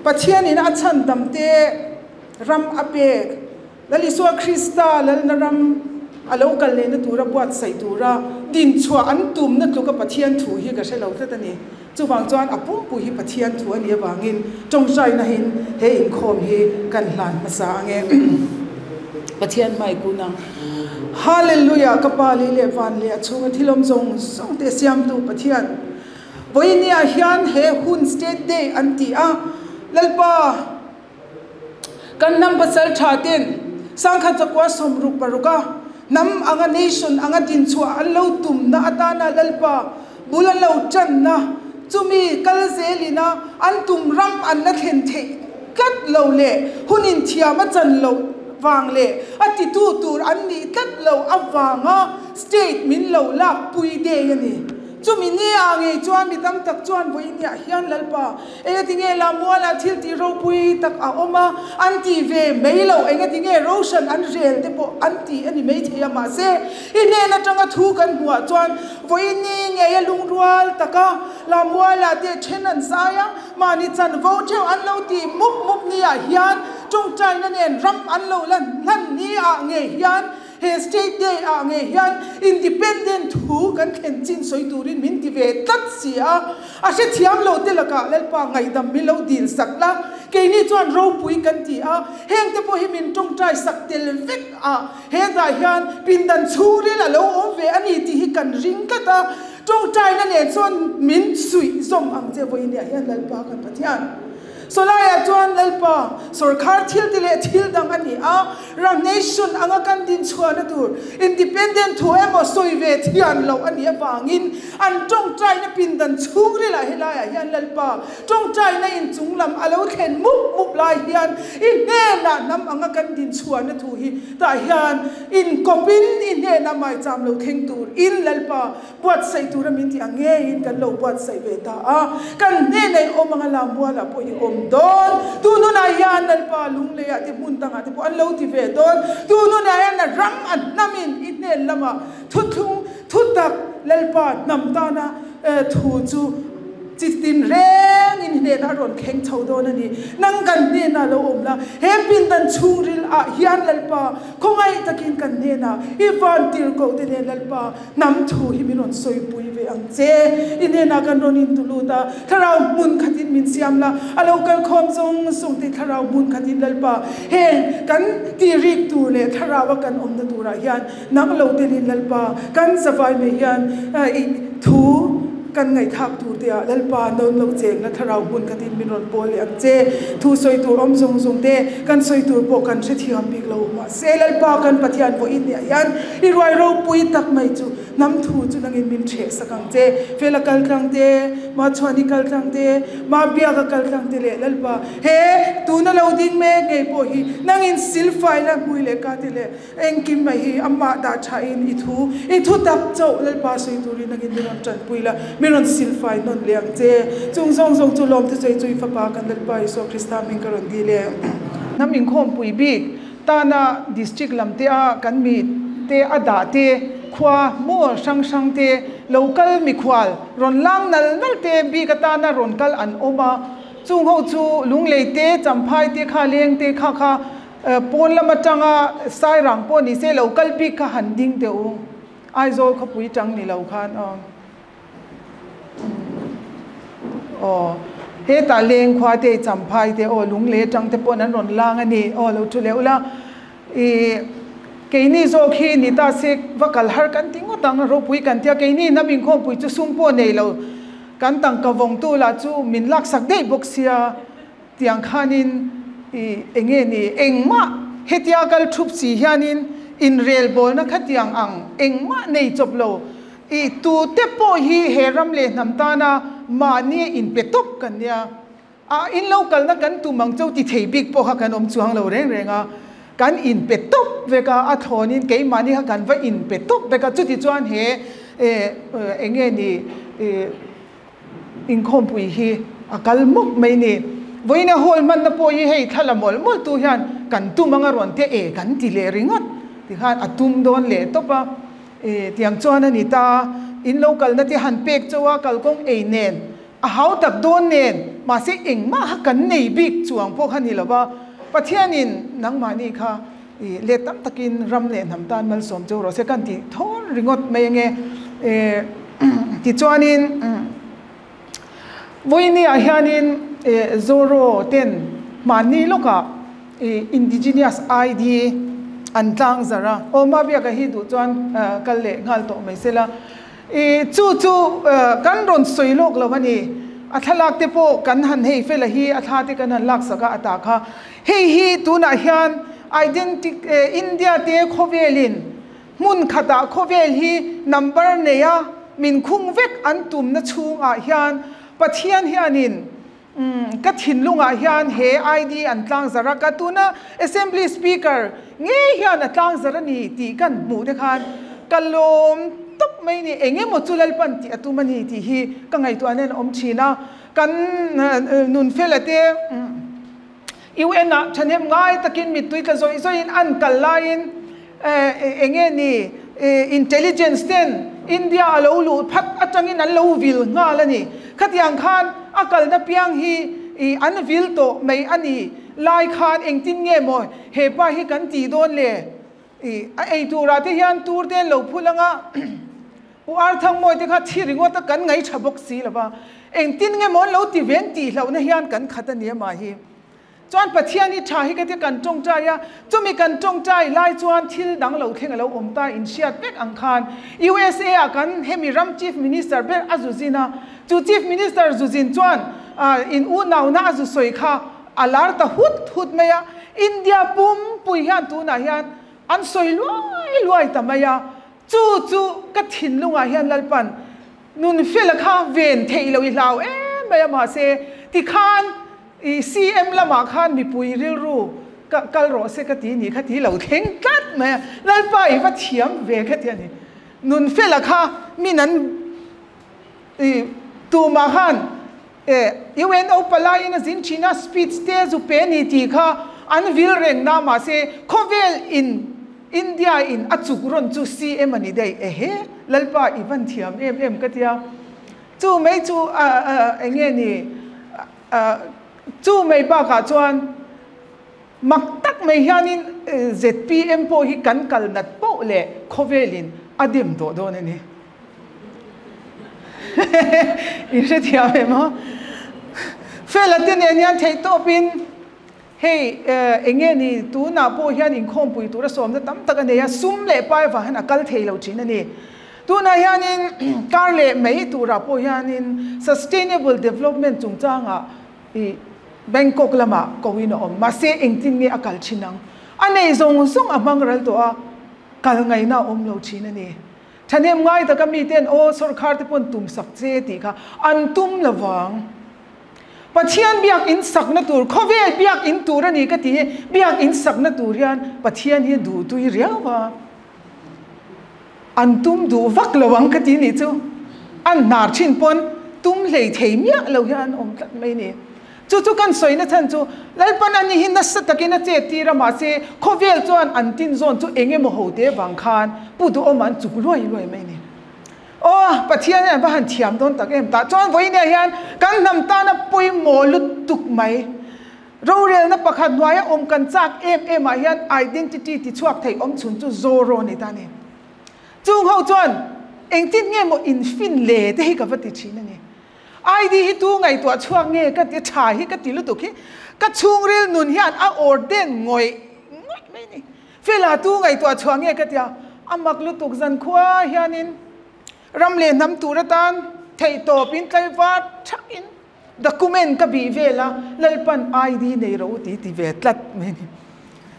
Pathianin a chhandamte ram a pek, Lal Isua Krista Lalna ram a lo kal lehna tura buatsaih tura dinchhuah an tumna tluka Pathian thu hi ka hre lo tlat a ni. Chuvang chuan a pumpui hi Pathian thu a nih avangin tawngtaina hin he inkhawm hi kan hlan hmasa ang e. Pathian hmai kun ang. Hallelujah! Ka Pa lei leh van leh a chhunga thil awm zawng zawng te siamtu Pathian. Vawinia hian he hun State Day an ti a, Lalpa kan hnam pasal tha ten sangkhat zakua 66 a hnam anga nation anga dinchhuah an lo tumna atana Lalpa bul an lo tanna chumi kal zelina an tum ram an la thlen theih tlat lo leh hunin thiam a chan loh vang leh a titu tur an nih tlat lo avanga state min lo lak pui day a ni. Chumi ni ah ngei chuan mi tam tak chuan vawiin ah hian Lalpa, engati nge Lamuala thil tih ropui tak a awm a, an ti ve mai lo, engati nge Roshan an rel te pawh an ti a ni maithei a, mahse i hnen atanga thu kan hmuh ah chuan vawiin ni ngei a lungrual tak a, Lamuala te then an zai a, mahni chanvo theuh an lo tih mup mup ni ah hian tawngtaina nen ram an lo la hlan ni ah ngei hian He State Day ah ngei hian Independent thu kan thlen chin sawi turin min ti ve tlat si a, a hrethiam lo te lakah Lalpa ngaihdam min lo dil sak la, keini chuan ropui kan ti a, heng te pawh hi min tawngtai sak tel vek a, hetah hian pindan chhungril a lo awm ve a ni tih hi kan ring tlat a, tawngtaina nen chuan min suih zawm ang che vawiin ah hian Lalpa kan Pathian. Sawlaiah chuan Lalpa, sawrkhar thil ti leh thil dang a ni a, ram nation anga kan din chhuahna tur independent thu emaw sawi ve thian loh a nih avangin an tawngtaina pindan chhungrilah helaiah hian Lalpa tawngtaina inchung lam a lo thlen mup mup lai hian i hnenah hnam anga kan din chhuahna thu hi tah hian inkawpin i hnenah maicham lo thleng tur in Lalpa Buatsaih tura min tih ang ngeiin kan lo buatsaih ve ta a, kan hnenah i awm anga Lammualah pawh i awm dawn. Tun hunah hian Lalpa Lungleiah te hmun dangah te pawh an lo ti ve dawn. Tun hunah hian a ram a hnamin i hnen lamah thuthlung thutak Lalpa hnam tana thu chu chi tin rengin i hnenah a rawn thleng chho dawn a ni. Nang kan hnenah lo awm la, he pindan chhungril ah hian Lalpa khawngaih takin kan hnenah i van tirhkoh te nen Lalpa Hnam thu hi min rawn sawipui ve ang che. I hnenah kan rawn intu lut a, thlarau hmun khatin min siam la, a lo kal khawm zawng zawng te thlarau hmun khatin Lalpa, heng kan tih rik tur leh thlarau a kan awmna turah hian nang lo telin Lalpa, kan zavai mai hian i thu kan ngaihthlak tur te ah Lalpa nawn lo cheng la thlarau hmun khatin min rawn pawl leh ang che. Thu sawi tur awm zawng zawng te kan sawi tur pawh kan hrethiam bik lo mahse Lalpa kan Pathian vawiin nih ah hian I ruai ropui tak mai chu hnam thu chu nangin min hreh sak ang che. Fela kal tlang te, Machhuani kal tlang te, Mabiaka kal tlang te leh Lalpa he tuna lo ding mek ngei pawh hi nangin silfai la hmui leh ka ti leh engkim mai hi amah dah tha in i thu i thu tak chauh Lalpa sawi turin nangin min rawn tanpui la, min rawn silfai nawn leh ang che. Chung zawng zawng chu lawmte sawi chu i fapa kan Lalpa Isua Krista hming ka rawn dil e. Hnam inkhawmpui bik Tana district lam te a kan mi te a dah te, khua maw hrang hrang te, local mikhual rawn lang nal nal te bik atana rawn kal an awm a, chung ho chu Lunglei te, Champhai te kha leng te kha kha pawn lam atanga Sairang pawh ni se local bik kha han ding teh u, Aizawl khawpui tang ni lo khan aw. Aw hetah leng khua te champhai te aw lungle atang te pawh an rawn lang a ni aw lo thu leh ula ih keini zawk hi ni ta se va kal har kan ti ngawt ang ropui kan tia keini hnam inkhawmpui chu sum pawh nei lo kan tangka vawngtu lah chu min laksak daih bawk sia tiang khanin ih eng nge ni engmah hetia kal thup si hianin inrelbawlna khatiang ang engmah nei chawp lo. I tute pawh hi he ram leh hnam tana mahni a inpe tawp kan nia. A in lo kalna kan tum ang chauh ti thei bik pawh kha kan awm chuang lo reng reng a. Kan inpe tawp vek a, a thlawnin keimahni kha kan va inpe tawp vek a. Chuti chuan he eng nge ni inkhawmpui hi a kal mawp mai ni. Vawiin a hall hmanna pawh hi hei thla la mawlh mawlh tu hian kan tum anga rawn te e kan ti leh ringawt tikhan a tum dawn leh tawp a. E, tiang chuan a ni ta, in lo kalna te han pek chauh a, kalkawng ei nen, a hau tak dawn nen, Mahse engmah kha kan nei bik chuang pawh kha ni lo va, Pathianin nangmahni kha i let tam takin ram leh hnam tan malsawm chu rawh se kan tih thawn ringawt mai ange. Tichuanin vawinia hianin Zoro ten hmanni lawkah Indigenous ID an tlang zarh a, aw Mabiaka hi duh chuan kal leh nghal tawh mai sela. I chu chu kan rawn sawi lawk lo a ni. A thlalak te pawh kan han hei fela hi a thla te kan han laksak a a tah kha. Hei hi tunah hian identity India te khawvelin hmun khatah khawvel hi number neia min khung vek an tumna chhungah hian Pathian hianin Ka thinlungah hian he ID an tlangzar a, ka tuna Assembly Speaker ngei hian a tlangzar a ni tih kan hmuh te khan ka lawm tawp mai ni, eng emaw chu Lalpan tih a tum a ni tih hi ka ngaihtuah nen a awm thin a. Kan Nunfela te UN ah thahnem ngai takin mittui tla zawih zawihin an kal laiin eng nge ni intelligence ten India a lo luh phat atangin an lo vil nghal a ni. Khatiang khan a kalna piang hi an vil tawh mai a ni lai khan engtin nge maw he pa hi kan tih dawn le? A ei turah te hian tur te an lo phul anga U Arthangmawi te kha thi ringawt a kan ngaih tha bawk si lova engtin nge maw an lo ti ven tih hlauhna hian kan khat a ni amah hi. Chuan Pathian hi tha hi ka tia kan tawngtai a, chumi kan tawngtai lai chuan thil dang lo thleng a lo awm ta in hriat vek ang khan USA ah kan hemi ram Chief Minister ber a zu zin a, chu Chief Minister zu zin chuan in unauna a zu sawi kha a lar ta hut hut mai a, India pumpui hian tunah hian an sawi luai luai ta mai a, chu chu ka thinlungah hian Lalpan Nunfela kha ven theih loh i hlau em mai a mahse tikhan I CM lamah khan mipui rilru ka kal rawh se ka ti nih kha ti lo thleng tlat mai a, Lalpa i va thiam ve kha ti a ni. Nunfela kha min an i tumah khan e UNO palaiin a zin thin a, speech te zu pe ni tih kha an vil reng na mahse khawvel in India in a chuk rawn chu CM a ni daih ehe Lalpa i van thiam em em ka tia. Chu mai chu eng nge ni chu mai bakah chuan mak tak mai hianin zpm pawh hi kan kal nat poh leh khawvelin a dem tawh dawn a ni. In hrethiam em aw? Fela te nen hian theihtawpin hei eng nge ni tunah pawh hian inkhawmpui tura sawmna tam tak a nei a, sum leh pai vang hian a kal thei lo thin a ni. Tunah hianin kar leh mai turah pawh hianin sustainable development chungchangah i Bangkok lamah koin a awm. Mahse engtin nge a kal thin ang? A nei zawng zawng a hmang ral tawh a, kal ngaihna a awm lo thin a ni. Thahnem ngai taka miten aw sawrkhar te pawn tum sak che tih kha an tum lovang. Pathian biakinn sakna tur, khawvel biakinn tur a ni ka ti hi, biakinn sakna tur hian Pathian hi duhtui riau a, an tum duh vak lo ang ka ti nih chu, an hnar thin pawn tum hlei thei miah lo hian an awm tlat mai ni. Chu chu kan sawina chhan chu Lalpan ani hi nasa takin a chet tir a, mahse khawvel chuan an tin zawn chu eng emaw ho te vang khan Pu Duhawma an chuk luai luai mai ni. Aw, Pathian hian va han thiam dawn tak em? Tah chuan vawiinah hian kan hnam tana pawimawh lutuk mai, rorelna pakhat hnuaia awm kan chak em em ah hian identity ti chhuak thei awm chhun chu Zoro a ni ta a ni. Chung ho chuan engtin nge maw infin le te hi ka va ti thin a ni. ID hi tu ngaihtuah chhuak nge ka ti, tha hi ka ti lutuk hi ka chhungril nun hian a orden ngawih ngawih mai a ni. Fela tu ngaihtuah chhuah nge ka tia, a mak lutuk zan khua hianin ram leh hnam tur atan theihtawp in tlaivar thakin document ka bih vel a, Lalpan ID nei rawh u ti ti ve tlat mai a ni.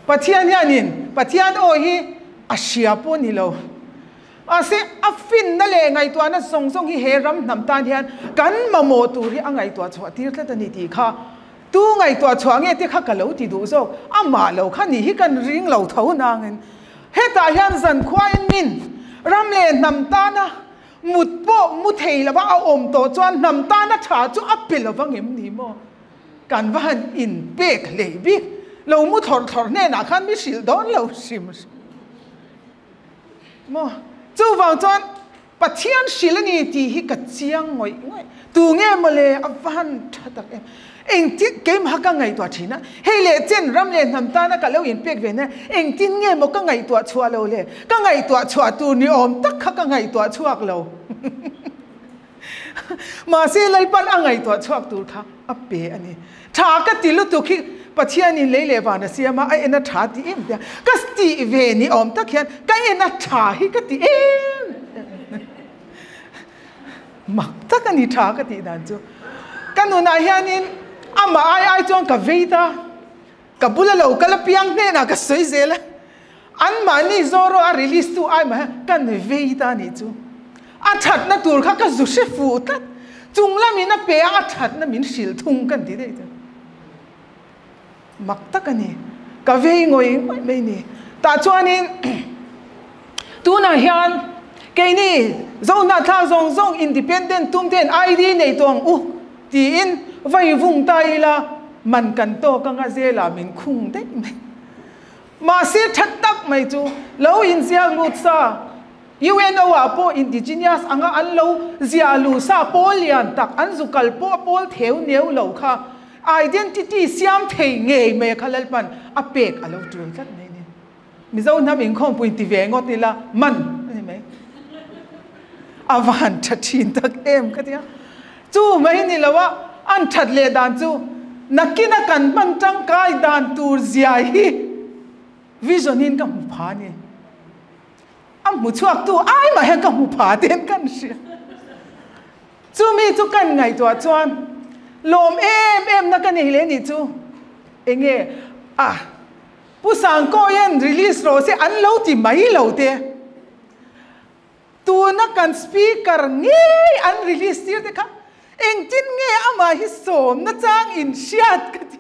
Pathian hianin Pathian aw hi a hria pawh ni lo. Mahse a finna leh ngaihtuahna zawng zawng hi he ram hnam tan hian kan mamawh tur hi a ngaihtuah chhuah tir tlat a ni tih kha Tu ngaihtuah chhuah nge te kha ka lo ti duh zawk, amah lo kha ni hi kan ring lo tho nangin hetah hian zankhuain min ram leh hnam tana mut pawh mu thei lova a awm tawh chuan hnam tana tha chu a pe lova ngem ni maw? Kan va han inpek hlei bik lo mu thlawrh thlawrh hnenah khan mi hrilh dawn lo hrim hrim maw? Chuvang chuan. Pathian hrilh a ni tih hi ka chiang ngawih ngawih. Tu nge maw le a va han tha tak em. Engtin keimah ka ngaihtuah thin a, hei leh chen ram leh hnam tana ka lo inpek ve na engtin nge maw ka ngaihtuah chhuah lo le, ka ngaihtuah chhuah tur ni awm tak kha ka ngaihtuah chhuak lo. Mahse Lalpan a ngaihtuah chhuak tur kha a pe a ni. Tha ka ti lutuk hi Pathianin lei leh van a siam a, a en a tha ti em tia ka tih ve ni awm tak hian ka en a tha hi ka ti em mak tak a ni tha ka tih dan chu. Ka nunah hianin amah ai ai chuan ka vei ta, ka bula lo kal apiang hnenah ka sawi zel a, anmahni zawr a release tu ai mah hian ka ni vei ta nih chu. A thatna tur kha ka zu hre fuh tlat, chung lamin a pe a, a thatna min hrilh thung ka ti daih chu. Mak tak a ni, ka vei ngawih ngawih mai ni. Tah chuanin tunah hian keini Zohnahthlak zawng zawng independent tum ten ID nei tawh ang u tiin vai vung ta ila man kan tawk anga zela min khung daih mai. Mahse tha tak mai chu lo inziak lut sa. UNO ah pawh indigenous anga an lo ziah luh sa pawl lian tak an zu kal pawh a pawl theu neu lo kha identity siam thei ngei mai kha Lalpan a pek a lo tul tlat mai ni. Mizo hnam inkhawmpui ti ve ngawt ila man a ni mai. A va han tha thin tak em ka tia. Chu mai ni lo a an that leh dan chu nakina kan hman tangkai dan tur zia hi vision in ka hmu pha ni. A hmu chhuak tu ai mah hian ka hmu pha ten kan hria. Chumi chu kan ngaihtuah chuan lawm em em na ka nei leh nih chu enge a Pu Sangkawian release rawh se an lo ti mai lo te. Tuna kan speaker ngei an release tir te kha engtin nge amah hi sawmna chang in hriat ka ti.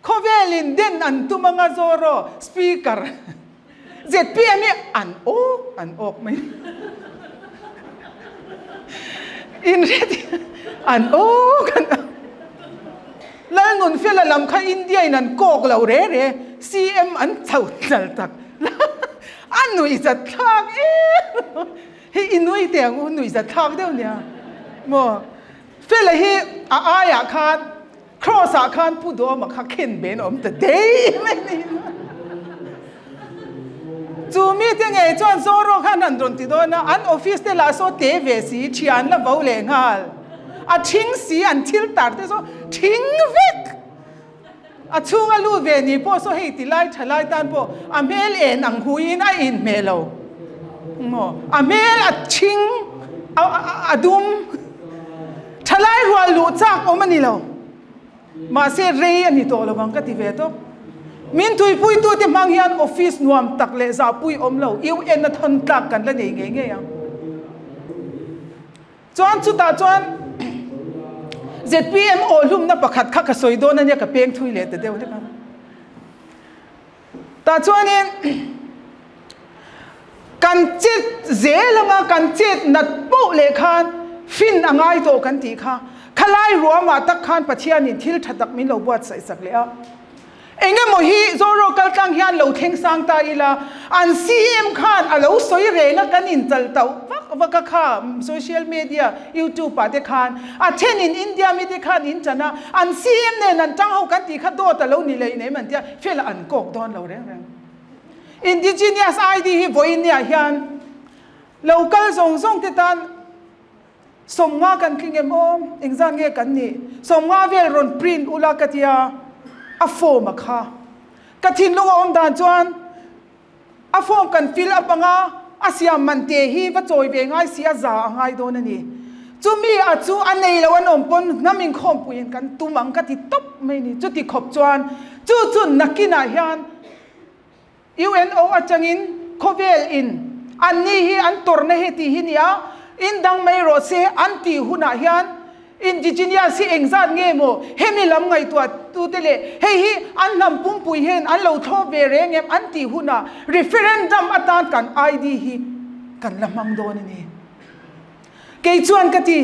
Khawvelin den an tum anga Zoro speaker zpm hi an awk an awk mai in hre an awk an awk Lalnunfela lam kha India in an kawk lo re re CM an chho tlal tak a nuihzat thlak em hi i nui teh ang u nuihzat thlak deuh nia maw Fela hi a aiah khan Cross ah khan Pu Duhawma kha khen ben awm ta dei mai ni. Chu mi te ngei chuan Zoro khan an rawn ti dawn a, an office te lah saw te ve si, thian la vo leh nghal. A thing si an thil tar te saw thing vek. A chhunga lut ve ni pawh saw hei ti lai tha lai tan pawh a hmel en ang huiin a inhmeh lo. Maw? A hmel a thing a dum. Thalai rual luh chak awm a ni lo. Mahse rei a ni tawh lo ang ka ti ve tawp. Min tuipuitute hmang hian office nuam tak leh zahpui awm lo UN a thawn tlak kan la nei ngei ngei ang. Chuan chutah chuan zpm awhlumna pakhat kha ka sawi dawn a nia ka peng thui leh ta deuh hlek a. Tah chuanin kan chet zel anga kan chet nat poh leh khan fin a ngai tawh kan tih kha khalai ruamah tak khan Pathianin thil tha tak min lo buatsaih sak leh a. Engemaw hi Zoro kaltlang hian lo thleng sang ta ila, an CM khan a lo sawi reng a kan inchal tauh vak vak a kha social media youtube ah te khan a then in India mi te khan in chan a, an CM nen an tang ho kan tih kha dawt a lo ni lei nei man tia fel a an kawk dawn lo reng reng. Indigenous ID hi vawiin hian lo kal zawng zawng te tan Sawmnga kan tling em aw? Engzat nge kan nih? Sawmnga vel rawn print ula ka tia, a form a kha. Ka thinlung a awm dan chuan a form kan fill up anga a siam man te hi va chawi ve ngai si a za a ngai dawn a ni. Chumi a chu a nei lo an awm pawn hnam inkhawmpuiin kan tum ang ka ti tawp mai ni. Chuti khawp chuan chu chu nakinah hian UNO atangin khawvel in an ni hi an tawrhna hi tih hi nia, in dang mai rawh se an tih hunah hian indigenous hi engzat nge maw hemi lam ngaihtuah tute leh hei hi an hnam pumpui hian an lo thlawp ve reng em an tih hunah referendum atan kan ID hi kan la hmang dawn a ni. Kei chuan ka ti,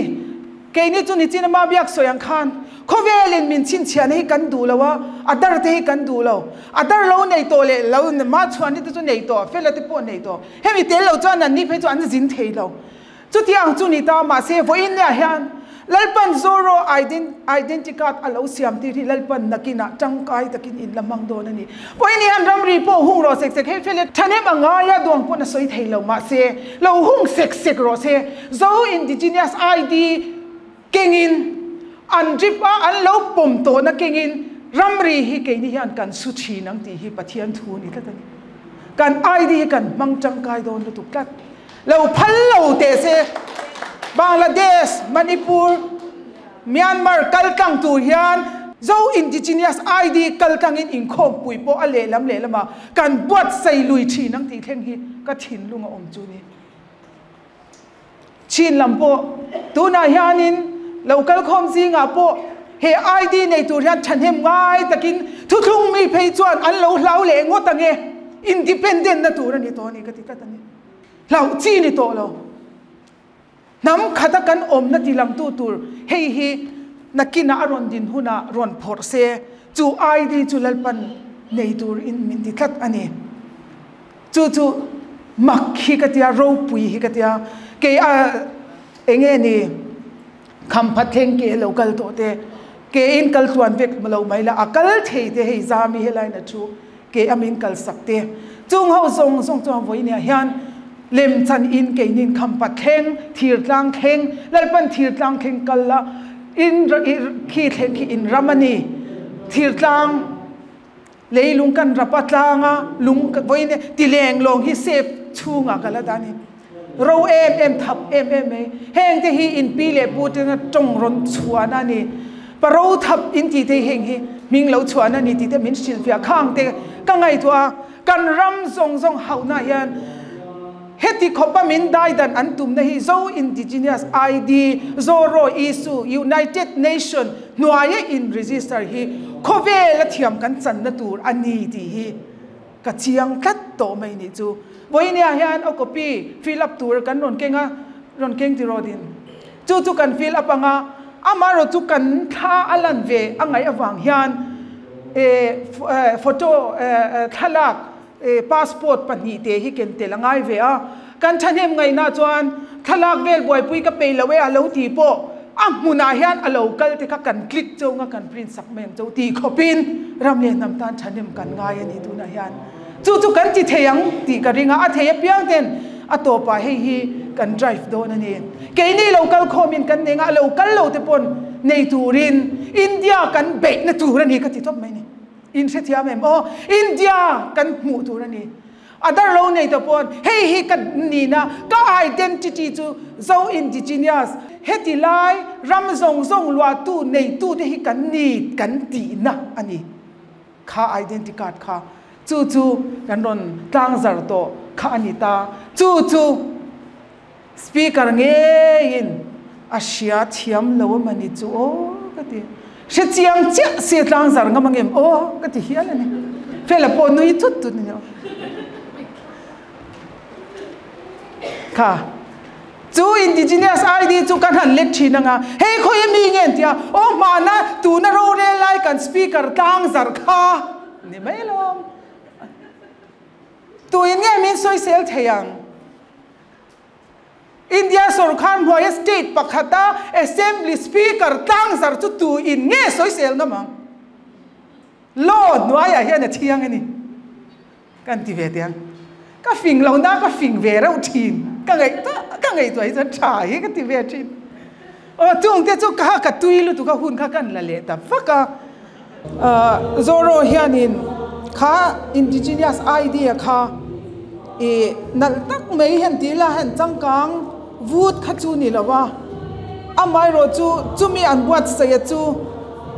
keini chu nichin ama biak sawi ang khan Khawvelin min chhinchhiahna hi kan duh lo a, a dar te hi kan duh lo. A dar lo nei tawh leh lo mah chhuanni te chu nei tawh, fela te pawh nei tawh. Hemi tel lo chuan an ni phei chu an zin thei lo. Chutiang chu ni ta, mahse vawiin nia hian Lalpan Zoro identity card a lo siam tir hi Lalpan nakinah tangkai takin in la hmang dawn a ni. Vawiin hian ramri pawh hung rawh sek sek hei fele thahnem a ngai a, duang pawn a sawi thei lo, mahse lo hung sek sek rawh se. Zo Indigenous ID kengin an drip a, an lo pawm tawhna kengin ramri hi keini hian kan su thin ang tih hi Pathian thu a ni tlat a ni. Kan ID hi kan hmang tangkai dawn lutuk tlat. Lo phal lo teh se. Bangladesh, Manipur, Myanmar kal tlang tur hian Zo Indigenous ID kal tlangin inkhawmpui pawh a lehlam lehlamah kan buatsaih lui thin ang tih thleng hi ka thinlung a awm chu ni. Chin lam pawh tunah hianin lo kalkhawm zingah pawh he ID nei tur hian thahnem ngai takin thuthlung mi phei chuan an lo hlau leh ngawt ang e, independent na tur a ni tawh a ni ka ti tlat a ni. Hlauh chi ni tawh lo. Hnam khata kan awmna ti langtu tur hei hi nakinah a rawn din hunah rawn phawrh se, chu ID chu Lalpan nei tur in min ti tlat a ni. Chu chu mak hi ka tia, ropui hi ka tia, kei a enge ni khamphat thleng ke lo kal tawh te, ke in kal tluan vek lo mai la, a kal thei te hei zami helai na thu Ke a min kalsak te. Chung ho zawng zawng chuan vawinia hian lemchan in keinin khampa thleng, thirtlang thleng, Lalpan thirtlang thleng kal la, in khi thleng khi in ram a ni. Thirtlang leilung kan rap a tlang a, lung vawinia tileng lawng hi sep chhungah ka la dah a ni. Ro em em thap em em mai. Heng te hi in pi leh pu tena tawng rawn chhuahna a ni. Pa ro thap in tih te heng hi hming lo chhuahna a ni tih te min hrilhfiah khang te ka ngaihtuah a. Kan ram zawng zawng hauhna hian heti khawpa min daidan an tumna hi Zo Indigenous ID, Zoro Isu, United Nation hnuaia in register hi khawvela thiam kan channa tur a ni tih hi Ka chiang tlat tawh mai nih chu. Vawinia hian a copy fill up tur kan rawn keng a, rawn keng tiraw din. Chu chu kan fill up anga, amaherawh chu kan thla a lan ve a ngaih avang hian photo thlalak passport pahnihte hi ken tel a ngai ve a. Kan thahnem ngaihna chuan thlalak vel buaipui ka peih lo e a lo ti pawh a hmunah hian a lo kal te kha kan click chauh nga kan print sak mai ang chauh tih khawpin ram leh hnam tan thahnem kan ngai a ni tunah hian chu chu kan ti thei ang tih ka ring a, a thei apiang ten a tawpah hei hi kan drive dawn a ni. Keini lo kal khawmin kan nei nga a lo kal lo te pawn nei turin India kan beihna tur a ni ka ti tawp mai ni. In hrethiam em aw India kan hmuh tur a ni. A dar lo nei ta pawn hei hi ka nihna, ka identity chu Zo Indigenous, heti lai ram zawng zawng luahtu neitu te hi kan ni kan tihna a ni. Kha identity card kha chu chu kan rawn tlangzar tawh kha a ni ta. Chu chu Speaker ngeiin a hria thiam lo a mani chu aw ka ti. Hre chiang chiah se tlangzar ngam ang em aw ka ti hial a ni. Fela pawh nui thut thut ni. Kha chu indigenous ID chu kan han lek thin anga hei khawi ami nge an tia aw hmana tuna rorel lai kan speaker tlangzar kha ni mai alawm. Tuin nge min sawisel thei ang? India sorkar hnuaia state pakhata Assembly Speaker tlangzar chu tu in nge sawisel ngam ang? Law hnuaiah hian a thiang a ni. Kan ti ve teh ang. Ka fing lo na ka fing ve reuh thin. Ka ngaihtuah ka ngaihtuah hi chuan tha hi ka ti ve thin. Aw chungte chu ka ka tui lutuk a hun kha kan la leh ta vak a. Zoro hianin kha indigenous idea kha i nalh tak mai hian tih ila hian changkang vut kha chu ni lo a, amaherawh chu chumi an buatsaih a chu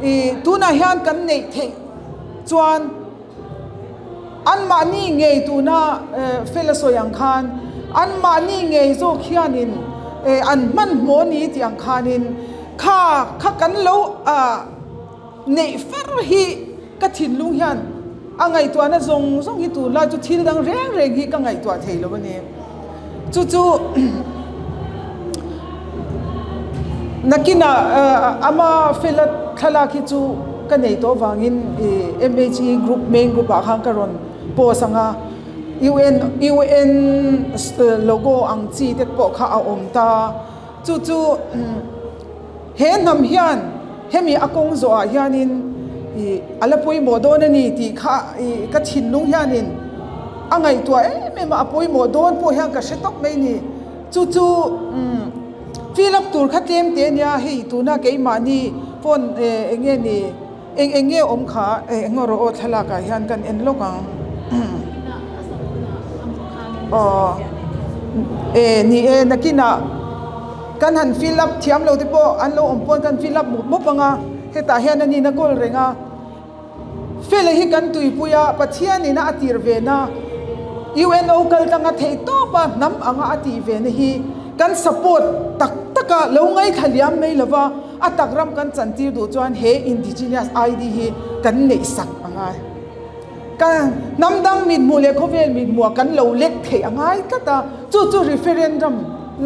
i tunah hian kan neih theih chuan anmahni ngei tuna fel a sawi ang khan anmahni ngei zawk hianin an hmanhmawh a ni tih ang khanin kha kha kan lo ah. Neih far hi ka thinlung hian a ngaihtuahna zawng zawng hi tunlai chu thil dang reng reng hi ka ngaihtuah thei lo a ni. Chu chu nakinah ama fela thlalak hi chu ka nei tawh vangin MHE group main group ah khan ka rawn post ang a UN UN logo ang chi te pawh kha a awm ta chu chu he hnam hian hemi a kawng zawh ah hianin ih a la pawimawh dawn a ni tih kha ih ka thinlung hianin a ngaihtuah em em a a pawimawh dawn pawh hian ka hre tawp mai a ni chu chu umm fill up tur kha tlem te ania hei tuna keimahni phone eh eng nge ni eng eng nge awm kha eh eng rawh aw thlalak ah hian kan en lawk ang aw eh ni e nakinah kan han fill up thiam lo te pawh an lo awm pawn kan fill up mup mup ang a hetah hian a nihna kawl reng a. Fela hi kan tuipui a, Pathianin a a tir ve na, UNO kal tlanga theih tawp a hnam anga a tih ve na hi kan support tak tak a, lo ngaithla liam mai lova a tak ram kan chantir duh chuan he indigenous ID hi kan neih sak a ngai. Ka hnam dang mithmuh leh khawvel mithmuh ah kan lo lek theih a ngai tlat a, chu chu referendum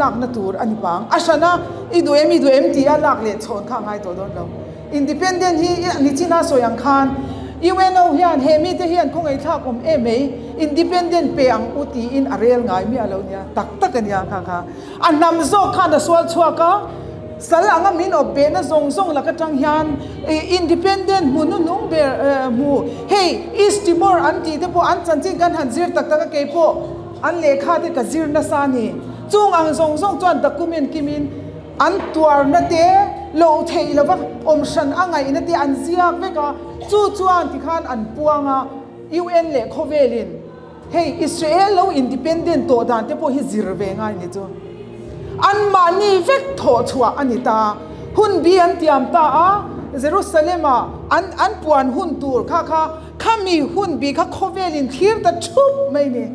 lakna tur a ni pang. A hran a, i duh em i duh em tih a lak leh chhawn kha a ngai tawh dawn lo. Independent hi nichina sawi ang khan UNO hian he mite hian khawngaihthlak awm em mai, independent pe ang u tiin a rel ngai miah lo nia, tak tak a nia kha kha. A hnam zawk khan a sual chhuak a, sal anga min awp behna zawng zawng lak atang hian independent hmu hnuhnung ber hmu hei East Timor an tih te pawh an chanchin kan han zir tak tak a keipawh an lehkha te ka zir nasa a ni. Chung ang zawng zawng chuan document kimin An tuarna te, loh theih lova awm hran a ngaihna te an ziak vek a, chu chuan tikhan an puang a, UN leh khawvelin hei Israel lo independent tawh dan te pawh hi zir ve ngai ni chu. Anmahni vek thawh chhuah a ni ta. Hun bi an tiam ta a, Jerusalem ah an an puan hun tur kha kha khami hun bi kha khawvelin thlir ta thup mai ni.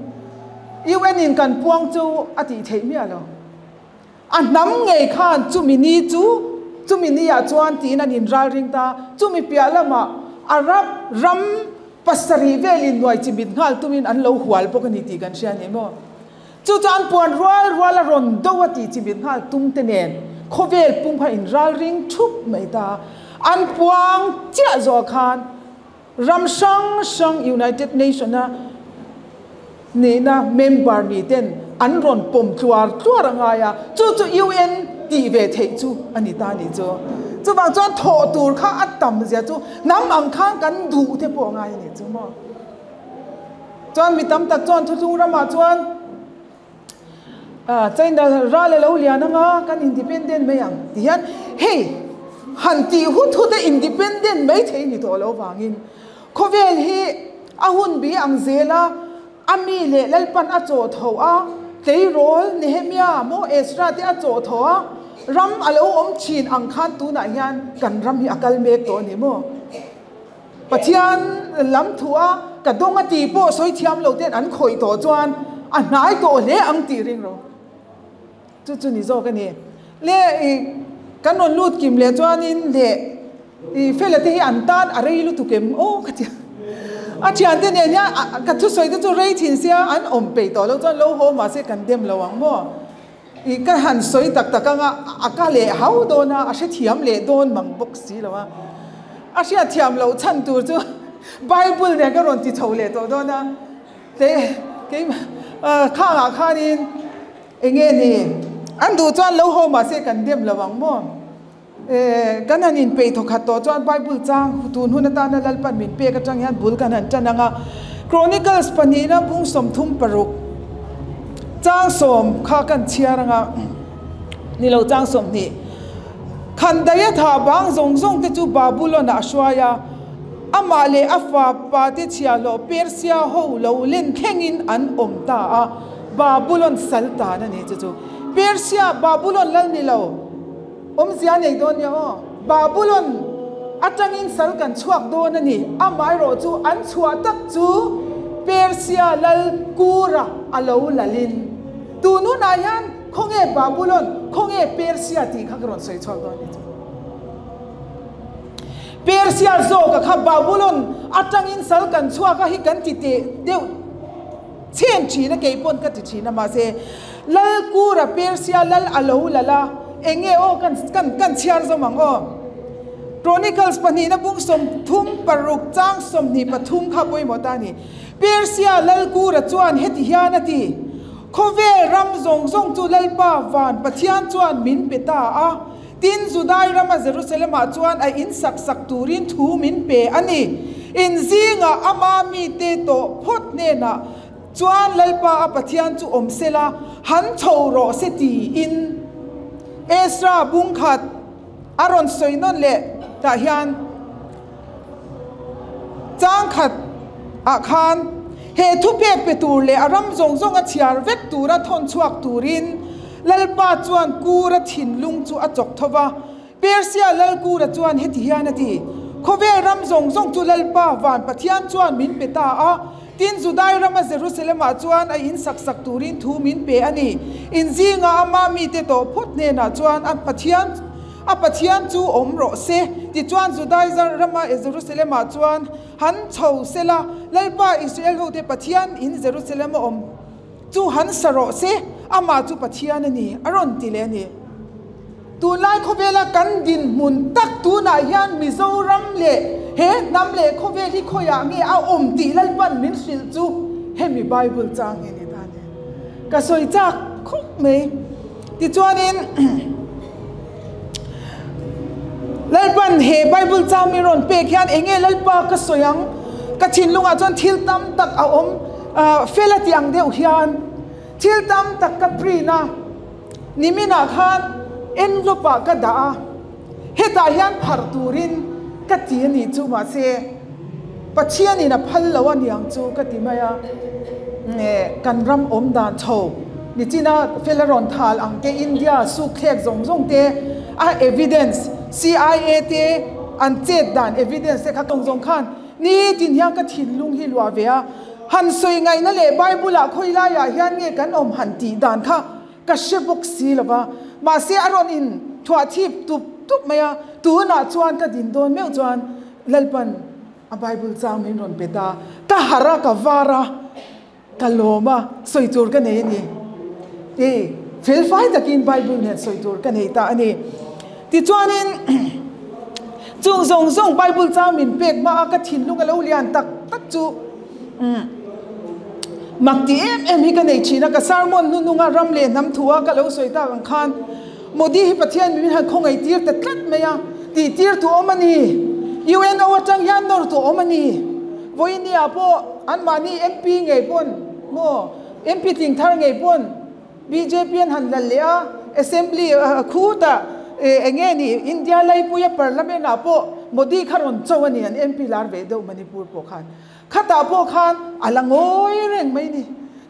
UN in kan puang chu a tih theih miah lo. A hnam ngei khan chumi ni chu chumi ni ah chuan tiin an inral ring ta. Chumi piah lamah Arab ram pasarih velin nuai chimit nghal tumin an lo hual bawk a ni tih kan hria a ni maw? Chu chu an puan rual rual a rawn do a tih chimit nghal tum te nen khawvel pum kha inral ring thup mai ta. An puang chiah zawh khan Ram hrang hrang United Nation a nihna member ni ten an rawn pawm tluar tluar a ngai a, chu chu UN tih ve theih chu a ni ta ni chu. Chuvang chuan thawh tur kha a tam zia chu hnam ang khan kan duh te pawh a ngai a ni chu maw. Chuan mi tam tak chuan thuthlung ramah chuan China ral a lo lian anga kan independent mai ang ti hian hei han tih hut hut a independent mai thei ni tawh lo vangin khawvel hi a hun bi ang zel a a mi leh Lalpan a chawh tho a tleirawl Nehemia maw Ezra te a chawh tho a ram a lo awm thin ang khan tunah hian kan ram hi a kal mek tawh a ni maw. Pathian lam thu a ka dawng a tih pawh sawi thiam lo ten an khawih tawh chuan a hnai tawh hle ang tih ring ro. Chu chu ni zawk a ni. Le i kan rawn lut kim leh chuanin le i fela te hi an tan a rei lutuk em aw ka ti a. A thian te nen hian ka thusawi te chu rei thin sia an awm peih tawh lo chuan lo haw mahse kan dem lo ang maw. I ka han sawi tak tak anga a ka leh hau dawn a, a hrethiam leh dawn mang bawk si lo a. A hriatthiam loh chhan tur chu Bible nen ka rawn ti chho leh tawh dawn a. Te kei khangah khanin eng nge ni an duh chuan lo haw mahse kan dem lo ang maw. Kan han inpeih thawkhat tawh chuan Bible chang tun hun atana Lalpan min pek atang hian bul kan han tan ang a. Chronicles pahnihna bung 36 chang sawm kha kan chhiar ang a, ni lo chang 20. Khandaia thah bang zawng zawng te chu Babulon ah a hruai a, amah leh a fapa te chhiahhlawh Persia ho lo len thlengin an awm ta a, Babulon sal tan a ni chu chu. Persia, Babulon lal ni lo. Awmzia nei dawn nia aw. Babulon atangin sal kan chhuak dawn a ni. Amaherawh chu an chhuah tak chu Persia lal Kura a lo lalin. Tun hunah hian khawnge Babulon, khawnge Persia tih kha ka rawn sawi chhuak dawn a ni chu. Persia zawka kha Babulon atangin sal kan chhuak a hi kan ti teh deuh Chhen thin a kei pawn ka ti thin a mahse Lal Kura Persia lal a lo lal a eng nge aw kan kan kan chhiar zawm ang aw. Chronicles pahnihna bung 36 chang 23 kha pawimawh ta a ni. Persia Lalkura chuan heti hian a ti, Khawvel ram zawng zawng chu Lalpa van Pathian chuan min pe ta a, tin Judai rama Jerusalem-ah chuan a in sak sak turin thu min pe a ni. In zingah ama mite tawh phawt hnenah chuan Lalpa a Pathian chu awm sela, han chho rawh se tiin Ezra bung khat a rawn sawi nawn leh tah hian chang khat ah khan he thupek pe tur leh a ram zawng zawng a chhiar vek tura thawn chhuak turin Lalpa chuan Kura thinlung chu a chawk tho va. Persia Lal Kura chuan heti hian a ti, Khawvel ram zawng zawng chu Lalpa van Pathian chuan min pe ta a, tin Judai rama Jerusalem-ah chuan a in sak sak turin thu min pe a ni. In zingah ama mite tawh phawt hnenah chuan a Pathian a Pathian chu awm rawh se. Tichuan Judai rama Jerusalem-ah chuan han chho sela, Lalpa Israel hote Pathian in Jerusalem-a awm chu han sa rawh se, amah chu Pathian a ni, a rawn ti leh a ni. Tunlai khawvela kan dinhmun tak tunah hian Mizoram leh he hnam leh khawvel hi khawiah nge a awm tih Lalpan min hrilh chu hemi Bible chang hi a ni ta a ni. Ka sawi chak khawp mai. Tichuanin Lalpan he Bible chang min rawn pek hian eng nge Lalpa ka sawi ang? Ka thinlungah chuan thil tam tak a awm fel a tih ang deuh hian thil tam tak ka print a. Niminah khan envelope ah ka dah a, hetah hian pharh turin ka ti a nih chu mahse Pathianin a phal lo a niang chu ka ti mai a, kan ram awm dan chho nichina fela rawn thal ang te India sukthlek zawng zawng te a evidence CIA te an chet dan evidence te kha zawng zawng khan nitin hian ka thinlung hi luah ve a. Han sawi ngaihna leh Bible-ah khawi laiah hian nge kan awm han tih dan kha ka hre bawk si lo va, mahse a rawn in thuah thip tup tup mai a, tunah chuan ka din dawn meuh chuan Lalpan a Bible chang min rawn pe ta, ka harh a, ka var a, ka lawm a, sawi tur ka nei a ni. Ti felfai takin Bible nen sawi tur ka nei ta a ni. Tichuanin chung zawng zawng Bible chang min pek hma a ka thinlung a lo lian tak tak chu mak ti em em hi ka nei thin a, ka sermon hnununga ram leh hnam thu a ka lo sawi tak ang khan Modi hi Pathian min han khawngaih tir ta tlat mai a, tih tir tu awm a ni. UNO atang hian nawr tu awm a ni. Vawinia pawh anmahni MP ngei pawn maw MP tling thar ngei pawn Bjp an han lal leh a, Assembly khutah eng nge ni India laipuia Parliament ah pawh Modi kha rawn cho a ni an MP lar ve deuh Manipur pawh khan. Khatah pawh khan a la ngawi reng mai ni.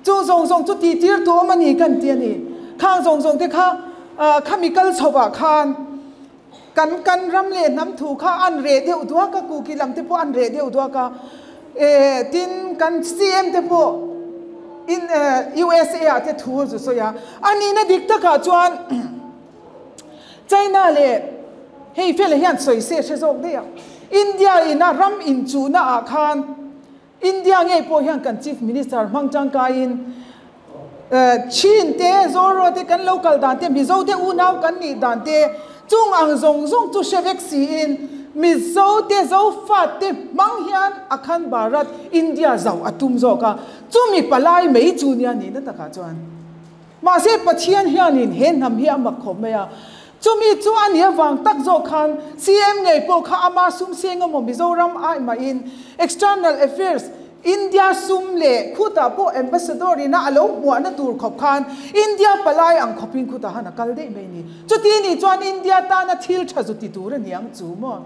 Chung zawng zawng chu tih tir tu awm a ni kan ti a ni. Khang zawng zawng te kha khami kal chhovah khan kan kan ram leh hnam thu kha an reh deuh duak a, kuki lam te pawh an reh deuh duak a, tin kan CM te pawh in USA ah te thu a zu sawi a, a nihna dik takah chuan China leh hei fela hian sawi se hre zawk daih a, India ina ram inchuhna ah khan India ngei pawh hian kan Chief Minister hmang tangkaiin Chin te, Zoro te kan lo kal dan te, Mizo te unau kan nih dan te chung ang zawng zawng chu hre vek siin Mizo te, Zofa te hmang hian Akhand Bharat India zauh a tum zawk a, chumi palai mai chu nia nihna takah chuan. Mahse Pathian hianin he hnam hi a mak khawp mai a, chumi chu a nih avang tak zawk khan CM ngei pawh kha ama sum seng emaw Mizoram ai mahin External Affairs India sum leh khutah pawh Ambassador ina a lo hmuahna tur khawp khan India palai ang khawpin khutah han a kal daih mai ni. Chuti nih chuan India tana thil tha zu ti tur a niang chu maw?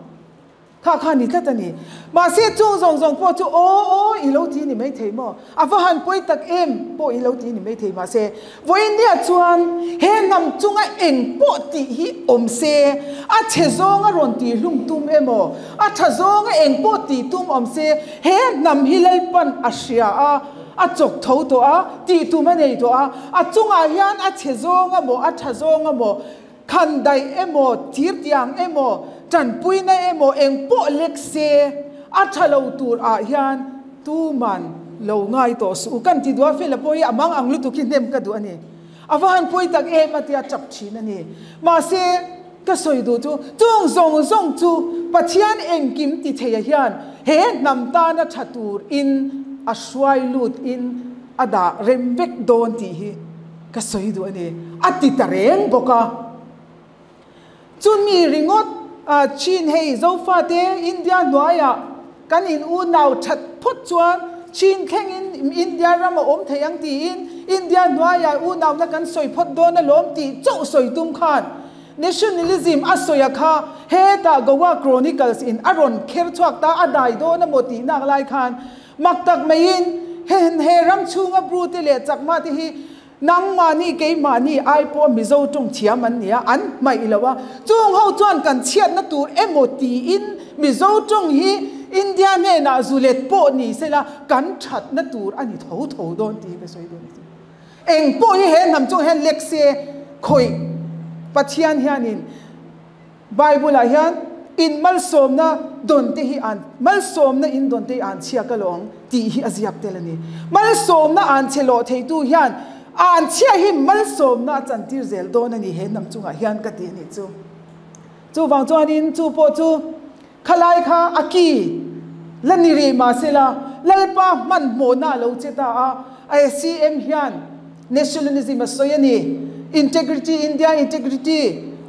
Kha kha ni tlat a ni. Mahse chung zawng zawng pawh chu aw aw i lo ti ni maithei maw? A va han pawi tak em pawh i lo ti ni maithei mahse vawiinnia chuan he hnam chunga eng pawh tih hi awm se, a chhe zawnga rawn tih hlum tum emaw, a tha zawnga eng pawh tih tum awm se, he hnam hi Lalpan a hria a, a chawk tho tawh a, tih tum a nei tawh a, a chungah hian a chhe zawng emaw, a tha zawng emaw, Khan daih emaw, thirtiang emaw, tanpuina emaw eng pawh lek se, a tha lo tur ah hian tuman lo ngai tawh suh u. Kan ti duh a, Fela pawh hi a mang ang lutuk hi hnem ka duh a ni. A va han pawi tak em a tia tap thin a ni. Mahse, Ka sawi duh chu, chung zawng zawng chu Pathian engkim ti theia hian he hnam tana tha tur in a hruai lut in a dah rem vek dawn tih hi ka sawi duh a ni, a ti ta reng bawk a. Chumi ringawt chin hei Zofate India hnuaiah kan in unau that phawt chuan chin thlengin India ram a awm thei ang tiin India hnuaiah unauna kan sawi phawt dawn alawm tih chauh sawi tum khan Nationalism a sawi a kha hetah Goa Chronicles in a rawn kher chhuak ta a dai dawn a maw tih nak lai khan mak tak maiin he ram chhunga Bru te leh Chakma te hi Nangmahni keimahni ai pawh Mizo tawng thiam an nia, an hmaih lo a, chung ho chuan kan chhiatna tur emaw tiin Mizo tawng hi India hnenah zulet pawh ni sela kan thatna tur a ni tho tho dawn tih ka sawi dawn a ni. Eng pawh hi he hnam chung hian lek se khawih Pathian hianin Bible ah hian in malsawmna dawn te hi an malsawmna in dawn te hi an chhia ka lawng tih hi a ziak tel a ni. Malsawmna an chhe lawh theitu hian an chhia hi malsawmna a chantir zel dawn a ni he hnam chungah hian ka ti a nih chu. Chuvang chuanin chu pawh chu khalai kha a ki la ni rih mahsela Lalpa hmanhmawhna a lo che ta a, a CM hian Nationalism a sawi a ni. Integrity, India integrity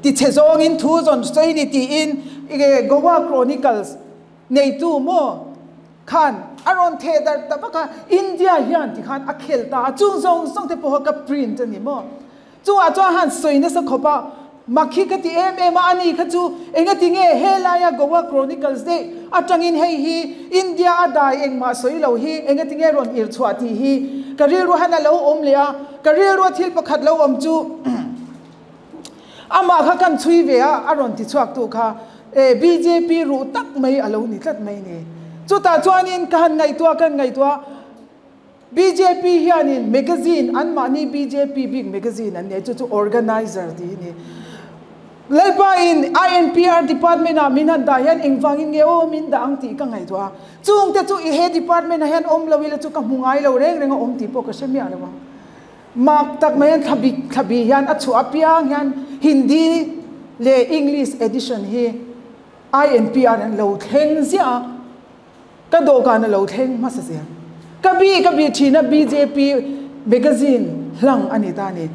ti chhe zawngin thu zawn sawi ni tiin Goa Chronicles neitu maw khan a rawn theh darh ta vak a, India hian ti khan a khel ta a, chung zawng zawng te pawh kha ka print a ni maw. Chungah chuan han sawi nasa khawp a, mak hi ka ti em em a, ani kha chu engati nge helaia Goa Chronicles daih atangin hei hi India a dai engmah sawi lo hi engati nge rawn irh chhuah tih hi ka rilru han a lo awm leh a, ka rilrua thil pakhat lo awm chu amah kha kan chhui ve a, a rawn ti chhuak tu kha e bjp ruh tak mai a lo ni tlat mai ni. Chutah chuanin ka han ngaihtuah ka han ngaihtuah. Bjp hianin magazine anmahni bjp bik magazine an nei chu chu organizer tih hi ni. Lalpa in INPR department ah min han dah hian engvangin nge aw min dah ang tih ka ngaihtuah a. Chungte chu i he department ah hian awm lo ila chu ka hmu ngai lo reng reng a awm tih pawh ka hre miah lo ang. Mak tak mai hian thlabi thlabi hian a chhuah apiang hian Hindi leh English edition hi INPR an lo thleng ziah a. Ka dawhkan a lo thleng hmasa zel. Ka bi ka bi thin a bjp magazine hlang a ni ta a ni.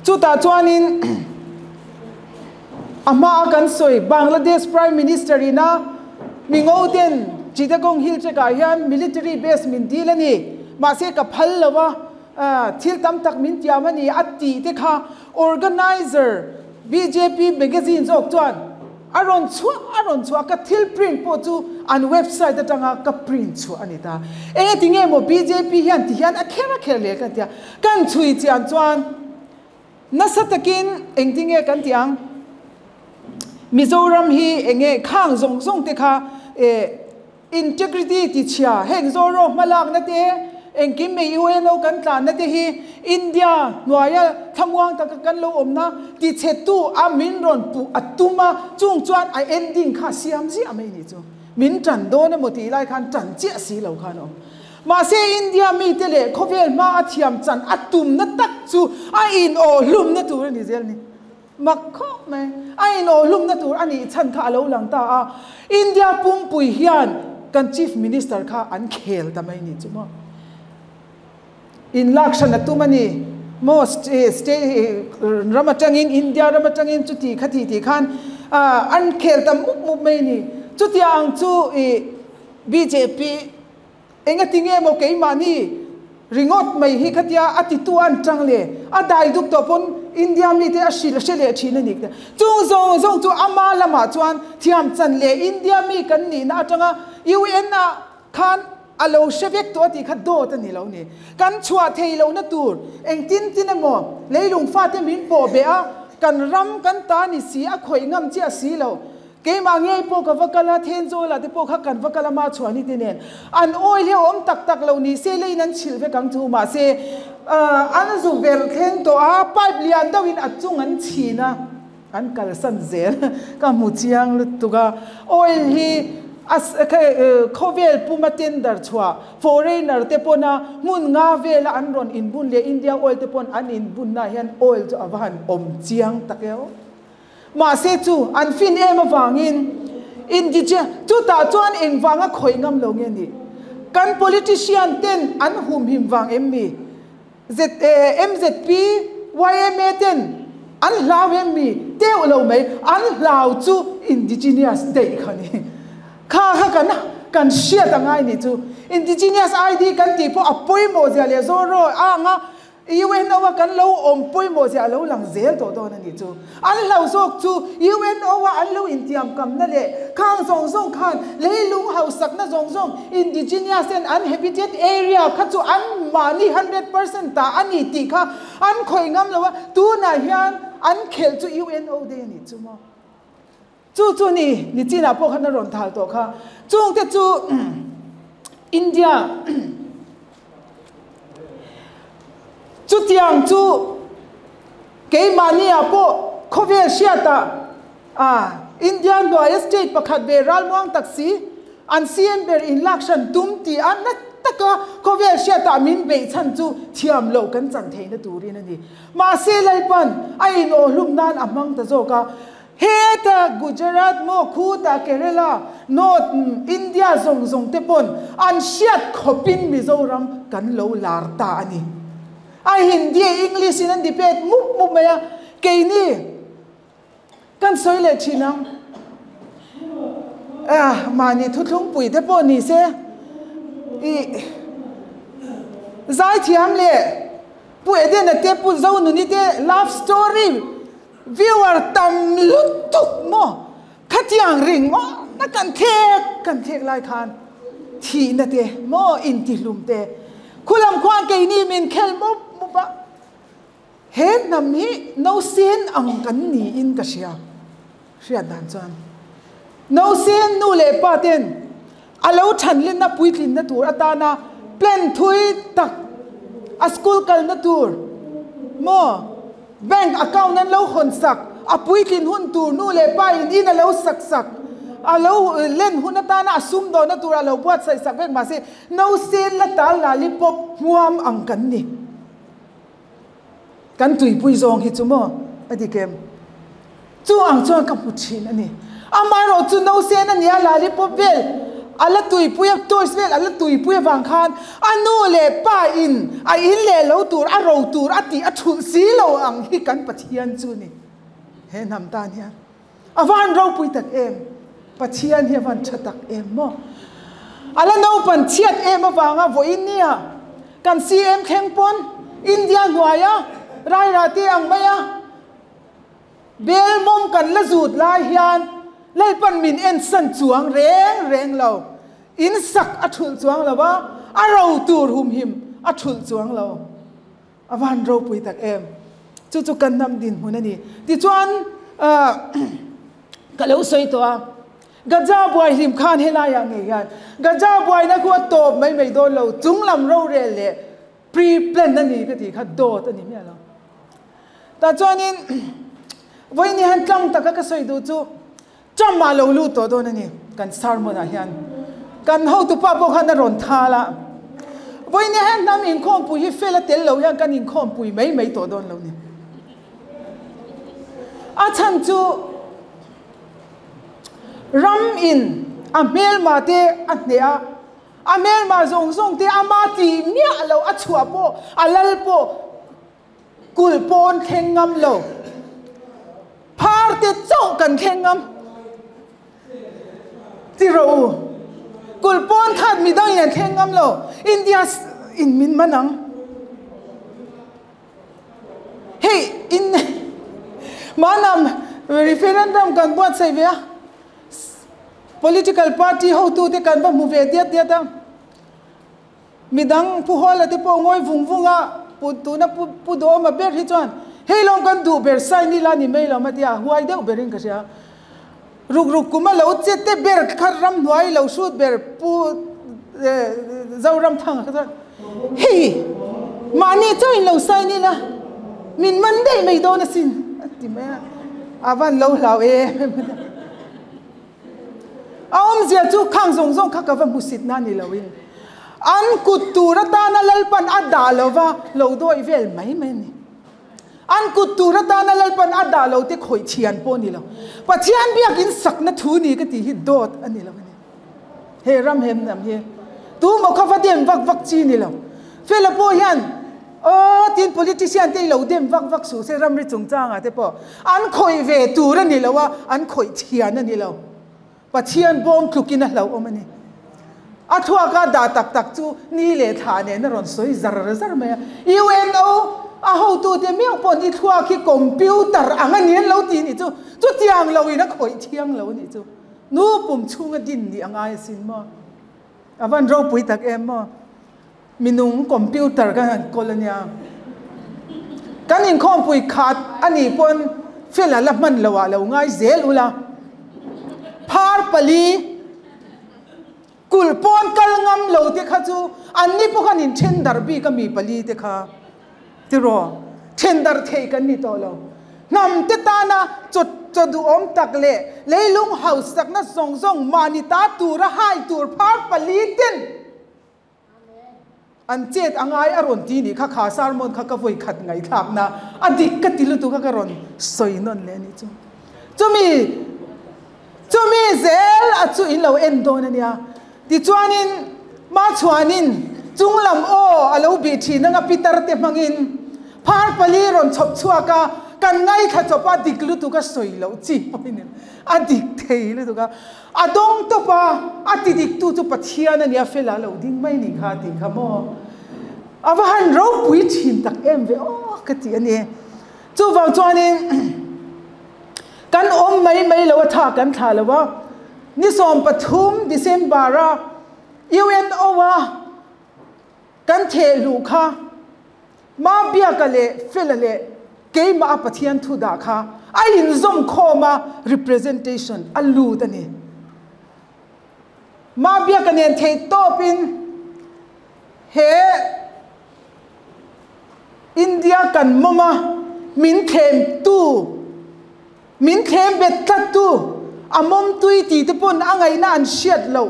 Chutah chuanin a hmaa kan sawi Bangladesh Prime Minister ina Mingo ten Chittagong Hill Tract ah hian military base min dil a ni. Mahse ka phal lo a, thil tam tak min tiam a ni a tih te kha organizer bjp magazine zawk chuan A rawn chhuah, a rawn chhuah, ka thil print pawh chu an website atanga ka print chhuah a ni ta. Enge ti nge maw bjp hian ti hian a kher a kher leh ka tia. Kan chhui chian chuan nasa takin eng ti nge kan ti ang? Mizoram hi enge khang zawng zawng te kha eh Integrity ti chhia, heng Zoro hmalakna te, engkim mai UNO kan tlanna te hi India hnuaia thlamuang taka kan lo awmna ti chhetu a min rawn puh a tum a, chung chuan a ending kha siam ziah mai ni chu. Min tan dawn emaw tih lai khan tan chiah si lo khan a awm. Mahse India mite leh khawvel hma a thiam chan a tumna tak chu a inawh hlumna tur a ni zel ni. Mak khawp mai. A inawhlumna tur a nih chhan kha a lo lang ta a. India pumpui hian kan Chief Minister kha an khel ta mai nih chu maw. Inlak hran a tum a ni maw state ram atangin India ram atangin chuti kha ti tih khan an khel ta mup mup mai ni. Chutiang chu i bjp Engati nge maw keimahni ringawt mai hi khatia a titu an tang le, a dai duk tawh pawn India mite a hrilh hre leh thin a ni. Chung zawng zawng chu ama lamah chuan thiam chan leh India mi kan nihna atanga UN ah khan a lo hre vek tawh a tih kha dawt a ni lo ni. Kan chhuah thei lohna tur engtin tin emaw leilung fate min pawh beh a, kan ram kan ta ni si a khawih ngam chiah si lo. Keimah ngei pawh ka va kal a, Thenzawla te pawh kha kan va kal a, mah chhuah ni te nen an oil hi a awm tak tak lo ni se leiin an chhilh vek ang chu mahse an zu ver thleng tawh a, pipe lian deuhin a chung an chhin a, an kalsan zel ka hmu chiang lutuk a, oil hi a khawvel puma tender chhuah foreigner te pawna hmun nga vela an rawn inbun leh India oil te pawn an inbunna hian oil chu a va han awm chiang tak eo. Mahse chu an fin em avangin indige chutah chuan engvanga khawih ngam lo nge ni? Kan politician ten an humhim vang em mi? MZP, yma ten an hlau em mi? Teuh lo mai, an hlau chu indigenous daih kha ni. Kha kha kan kan hriat a ngai nih chu. Indigenous ID kan tih pawh a pawimawh zia leh zawr rawh a ang a, UNO a kan lo awm pawimawh zia a lo lang zel tawh dawn a nih chu. An hlau zawk chu UNO a an lo intiamkamna leh khang zawng zawng khan leilung hausakna zawng zawng indigenous ten an habitat area kha chu an mahni 100% ta a ni tih kha an khawih ngam lo a, tunah hian an khelh chu UNO day a nih chu maw. Chu chu ni, nichinah pawh khan a rawn thal tawh kha. Chungte chu India chutiang chu keimahniah pawh khawvel hriatah India hnuaia state pakhat ve ralmuang tak si an CM ber inlak hran tum tih a na taka khawvel hriatah min beih chhan chu thiam loh kan chan theihna turin a ni. Mahse Lalpan a inawhhlum nan a hmang ta zawk a. Heta Gujarat maw khuta Kerala, North India zawng zawng te pawn an hriat khawpin Mizoram kan lo lar ta a ni. A Hindi, English in an debate mup mup mai a, keini kan sawi leh thin ang. Ah, mahni thuthlungpui te pawh ni se i zaithiam leh Pu Edena te Pu Zonuni te love story Viewer tam lutuk maw? Khatiang ringawt na kan thek kan thek lai khan thihna te maw intihlum te khulam khuan keini min khel mup mup a, he hnam hi nausen ang kan niin ka hria hriat dan chuan nausen nu leh pa ten a lo thanlenna puitlinna tur atana plan thui tak a school kalna tur maw bank account an lo hawn sak a puitlin hun tur nu leh pa in in a lo sak sak a lo len hun atana a sum dawhna tur a lo buatsaih sak vek mahse nausen la tal lollipop hmuam ang kan ni. Kan tuipui zawng hi chu maw a dik em? Chu ang chuan ka hmu thin a ni. Amaherawh chu nausen a nia lollipop vel a la tuipui a, toys vel a la tuipui avang khan a nu leh pa in a in leh lo tur a ro tur a tih a thulh si lo ang hi kan Pathian chu ni. He hnam tan hian a van ropui tak em? Pathian hi a van tha tak em maw? A la naupan chhiat em avanga vawiin nia kan CM thleng pawn India hnuaia rairah te ang maia bel mawm kan la zut lai hian Lalpan min ensan chuang reng reng lo. In sak a thulh chuang lo a, a ro tur humhim a thulh chuang lo. A van ropui tak em. Chu chu kan hnam dinhmun a ni. Tichuan ka lo sawi tawh a, Gaza buai hlim khan helaiah ngei hian Gaza buaina khu a tawp mai mai dawn lo, chunglam rorel leh pre-plan a ni ka tih kha dawt a ni miah lo. Tah chuanin vawiin hian tlang taka ka sawi duh chu Trump ah lo lut tawh dawn a ni kan sermon ah hian. Kan hotupa pawh khan a rawn thal a. Vawiin hian hnam inkhawmpui hi fel a tel lo hian kan inkhawmpui mai mai tawh dawn lo ni. A chhan chu ram in a hmelma te a hneh a, a hmelma zawng zawng te ama tih miah lo a chhuah pawh a lal pawh Kulh pawn thleng ngam lo. Phar te chauh kan thleng ngam. Ti rawh u. Kulh pawn khat midang in an thleng ngam lo. India in min man ang. Hei in manam referendum kan buatsaih ve a. Political party hotu te kan va hmu ve diat diat a. Midang Pu Hawla te pawh ngawi vung vung a, Pu tuna Pu Pu Duhawma ber hi chuan hei lawm kan duh ber sign ila ni mai lo matia huai deuh berin ka hria. Ruk ruk kum a lo che te ber kha ramhnuai lo hrut ber Pu Zoramthanga kha chuan hei mahni chauhin lo sign ila min man daih mai dawn asin a ti mai a, a van lo hlau em em a. A awmzia chu khang zawng zawng kha ka va hmusit na ni loin an kut tur atana Lalpan a dah lova lo dawih vel mai mai a ni. An kut tur atana Lalpan a dah lo te khawih thian pawh a ni lo. Pathian biakin sakna thu ni ka tih hi dawt a ni lo a ni. He ram hem lam hi tu maw kha va dem vak vak chi ni lo. Fela pawh hian aw tin politician te i lo dem vak vak suh se ramri chungchangah te pawh an khawih ve tur a ni lo a, an khawih thian a ni lo. Pathian bawm tlukin a hlauhawm a ni. A thluaka dah tak tak chu ni leh thla nen a rawn sawi zar zar mai a. UNO a hotute meuh pawh ni thluak hi computer ang a ni an lo ti nih chu. Chutiang loin a khawih thiang lo a nih chu. Nu pum chhunga din nih a ngai asin maw? A van ropui tak em maw? Minung computer kan han kawl a nia. Kan inkhawmpui khat a nih pawn fela la hman lo ah lo ngai zel ula. Phar pali kulh pawn kal ngam lo te kha chu an ni pawh khan in then darh bik a mi pali te kha. Tiraw? Then darh thei kan ni tawh lo. Hnam te tana chaw chaw duhawm tak leh leilung hausakna zawng zawng mahni ta tura hai tur phar pali ten An chet a ngai a rawn ti nih kha, kha sermon kha ka vawi khat ngaihthlakna a dik ka ti lutuk a ka rawn sawi nawn leh a nih chu. Chumi chumi zel a chu in lo en dawn a nia. Tichuanin Machhuanin chunglam aw a lo bih thin anga pitar te hmangin phar pali rawn chhawp chhuak a, kan ngaithla chawp a dik lutuk a sawi loh chi pawhin a dik thei lutuk a. A dawng tawp a, a ti diktu chu Pathian a nia, fela lo ding mai ni kha tih kha maw? A va han ropui thin tak em ve aw ka ti a ni. Chuvang chuanin kan awm mai mai lo a tha kan thlah lo a, ni 13 December a UNO a kan thehluh kha Ma Biaka leh Fela leh keimah a Pathian thu dah kha a inzawm khawm a, representation a lut a ni. Ma Biaka nen theih tawpin he India kan mawm a, min thlemtu, min thlem bet tlattu, a mawm tui ti te pawn a ngaihna an hriat loh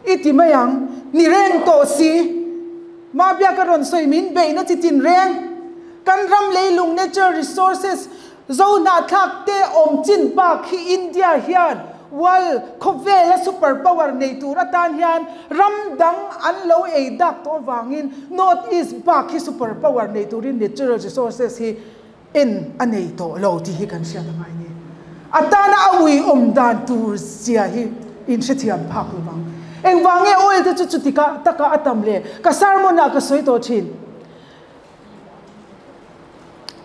i ti mai ang. Ni reng tawh si. Ma Biaka rawn sawi min beihna chi tin reng. Kan ram leilung natural resources zo hnahthlak te awm chin bak hi India hian world khawvela super power nei tur atan hian ram dang an lo ei dak tawh avangin North East bak hi super power nei turin natural resources hi en a nei tawh lo tih hi kan hriat a ngai ni. A tana a ui awm dan tur zia hi in hrethiam phak lo vang. Engvang nge oil te chu chuti ka taka a tam le? Ka sermon ah ka sawi tawh thin.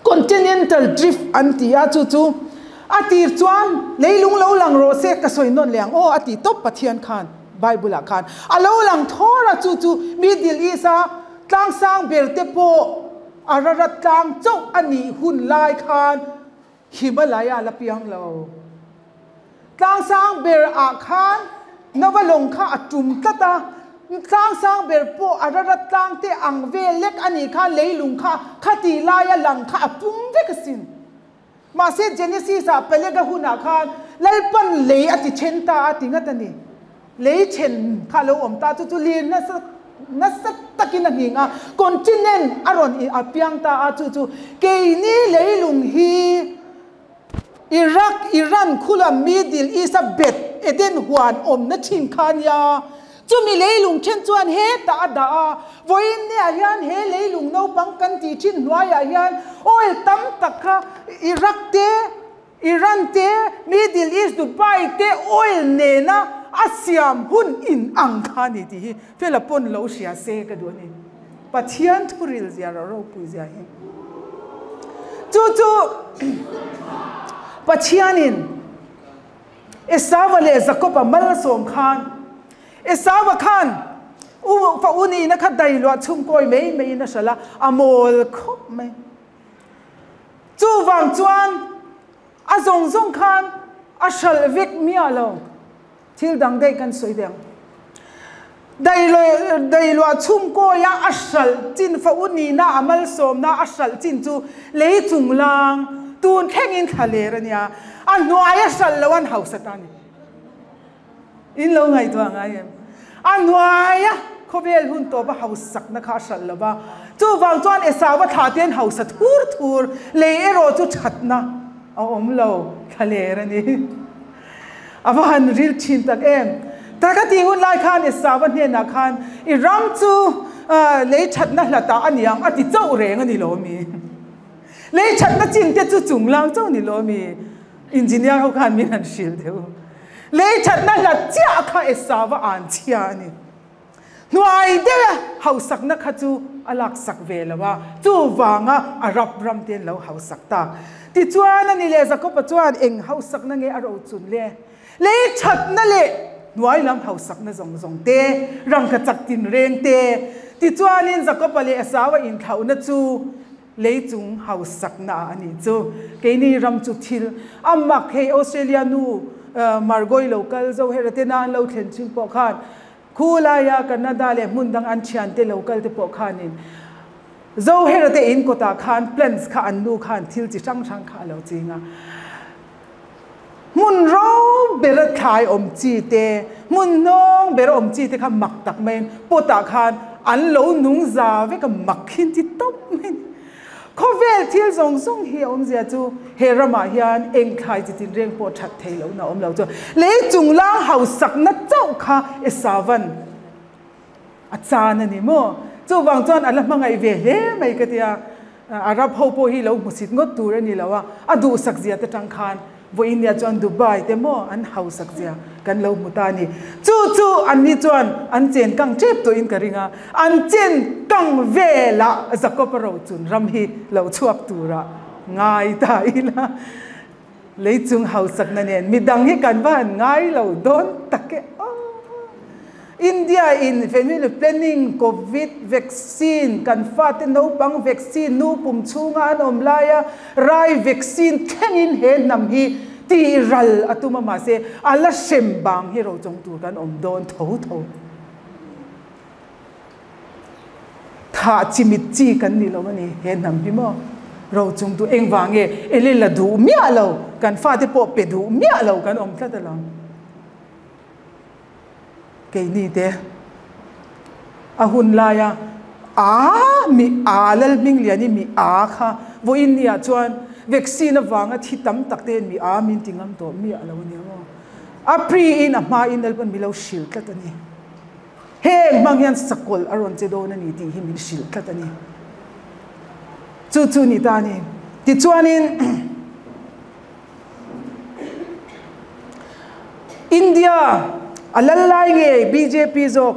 Continental drift an ti a, chu chu a tir chuan leilung lo lang rawh se ka sawi nawn leh ang aw a ti tawp Pathian khan Bible ah khan a lo lang thawr a, chu chu Middle East a tlangsang ber te pawh A rarat tlang chauh a nih hun lai khan Himalaya la piang lo. Tlangsang ber ah khan Nova lawng kha a tum tlat a, tlangsang ber pawh a rarat tlang te ang vel lek a nih khan leilung kha khati laia lang kha a pum vek asin. Mahse Genesis ah Peleg-a hunah khan Lalpan lei a ti then ta a ti ngat a ni. Lei then kha a lo awm ta, chu chu lir nasa nasa takin a nghing a, continent a rawn a piang ta a, chu chu keini leilung hi Iraq, Iran khulam Middle East a bet Eden huan awmna thin kha a nia. Chumi leilung then chuan hetah a dah a, vawiin niah hian he leilung naupang kan tih thin hnuaiah hian oil tam tak kha Iraq te, Iran te, Middle East, Dubai te oil nena a siam hun in ang kha a ni tih hi Fela pawn lo hria se ka duh a ni. Pathian thuril zia ro ropui zia hi. Chu chu Pathianin Esauva leh Jakoba mal a sawm khan, Esauva khan u fa u nihna kha dai luah chhungkawi mai maiin a hralh a, a mawl khawp mai. Chuvang chuan a zawng zawng khan a hralh vek miah lo. Thil dang daih kan sawi ve ang. Dai luah chhungkawia a hralh chin fa u nihna a malsawmna a hralh chin chu lei chunglang tun thlengin thla ler a nia. A hnuai a hralh lo an hausa ta a ni. In lo ngaihtuah ngai em? A hnuaia. Khawvel hun tawpa hausakna kha a hralh lo va. Chuvang chuan Esau-a thlah te an hausa thur thur, lei erawh chu thatna a awm lo, thlaler a ni. A va han ril thin tak em! Ta ka tih hun lai khan Esau-a hnenah khan, I ram chu lei thatna hlatah a niang a ti chauh reng a ni lo mi? Lei thatna chin te chu chunglang chauh ni lo mi? Engineer ho khan min han hrilh deuh. Lei thatna hlat chiah kha Esau-a an chhia a ni. Hnuai deuha hausakna kha chu a laksak ve lo a, chuvanga Arab ram te an lo hausak tak. Tichuan a ni leh Jakob-a chuan eng hausakna nge a rochun le? Lei thatna leh hnuai lam hausakna zawng zawng te, rangka chak tinreng te. Tichuanin Jakob-a leh Esau-a inthlauhna chu Leichung hausakna ah a nih chu. Keini ram chu thil a mak hei Australia nu Margoi lo kal zo hera te na an lo thlen thin pawh khan khu laia Canada leh hmun dang an thian te lo kal te pawh khanin zo hera te in kawtah khan plants kha an nu khan thil chi hrang hrang kha a lo ching a. Hmun ro bera thlai awm chi te, hmun hnawng bera awm chi te kha mak tak maiin pot ah khan an lo nung za vek a, mak hi an ti tawp mai a ni. Khawvel thil zawng zawng hi a awmzia chu he ramah hian eng thlai chi tinreng pawh that thei lohna a awm lo chu lei chunglang hausakna chauh kha Esavan a chan a ni maw? Chuvang chuan a la hmangaih ve hle mai ka tia, Arab ho pawh hi lo hmusit ngawt tur a ni lo a, a duhsak zia te tang khan vawiin nia chuan Dubai te maw an hausak zia kan lo hmu ta a ni. Chu chu anni chuan an chen kang tep tawhin ka ring a, an chen kang velah Jakob a rochun ram hi lo chhuak turah ngai ta ila Leichung hausakna nen midang hi kan va han ngai lo dawn tak e aw. India in family planning, covid vaccine, kan fate naupang vaccine, nu pum chhunga an awm laia rai vaccine thlengin he hnam hi tih ral a tum a mahse a la hrem bang hi rochawng tur kan awm dawn tho tho. Thah chi mit chi kan ni lo a ni he hnam hi maw? Rochung tu engvang nge ele la duh miah lo, kan fate pawh pe duh miah lo kan awm tlat alawm. Keini te a hun laia a mi a Lalhmingliani mi a kha vawiin ni ah chuan vaccine avanga thi tam tak te mi a min ti ngam tawh miah lo a nia maw? A pre in a hma in Lalpan mi lo hrilh tlat a ni. Heng hmang hian sakawlh a rawn che dawn a ni tih hi min hrilh tlat a ni. Chu chu ni ta a ni. Tichuanin India a lal lai ngei bjp zawk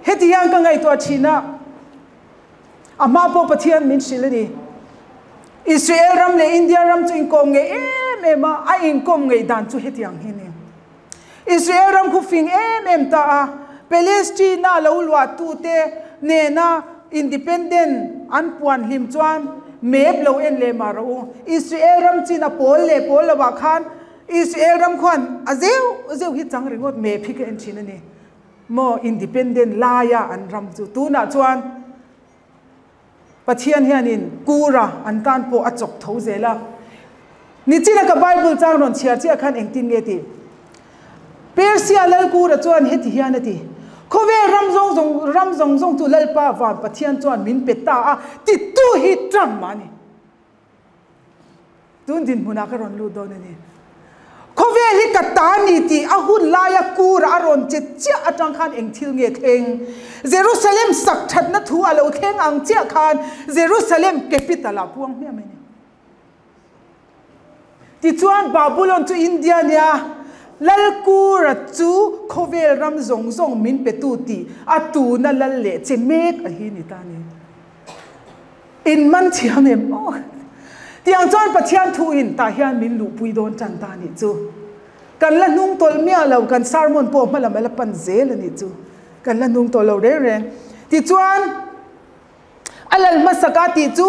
heti hian ka ngaihtuah thin a, a hma pawh Pathian min hrilh a ni. Israel ram leh India ram chu inkawm ngei em em a, a inkawm ngei dan chu hetiang hi a ni. Israel ram khu fing em em ta a, Palestina lo luahtute nena independent an puan hlim chuan map lo en leh mah rawh u. Israel ram chin a pawl leh pawl lovah khan Israel ram khuan a zeuh zeuh hi chang ringawt map hi ka en thin a ni maw independent laia an ram chu tunah chuan Pathian hianin kura an tan pawh a chawk tho zel a. Nichina ka Bible chang rawn chhiar chiah khan engtin nge tih? Persia lal kura chuan heti hian a ti, Khawvel ram zawng zawng ram zawng zawng chu Lalpa van Pathian chuan min pe ta a, titu hi Trump a ni. Tun dinhmunah ka rawn lut dawn a ni. Khawvel hi ka ta ni tih a hun laia kura a rawn che chiah atang khan eng thil nge thleng? Jerusalem sak thatna thu a lo thleng ang chiah khan Jerusalem capital ah puang hmiah mai a ni. Tichuan Babulon chu India nia Lalkura chu khawvel ram zawng zawng min petu tih a tuna lal leh che mek a hi ni ta a ni. In man thiam em aw. Tiang chuan Pathian thu in tah hian min luhpui dawn tan ta anih chu. Kan la hnung tawlh miah lo, kan sermon pawh hma lam a la pan zel anih chu. Kan la hnung tawlh lo reng reng. Tichuan a lal hmasak a tih chu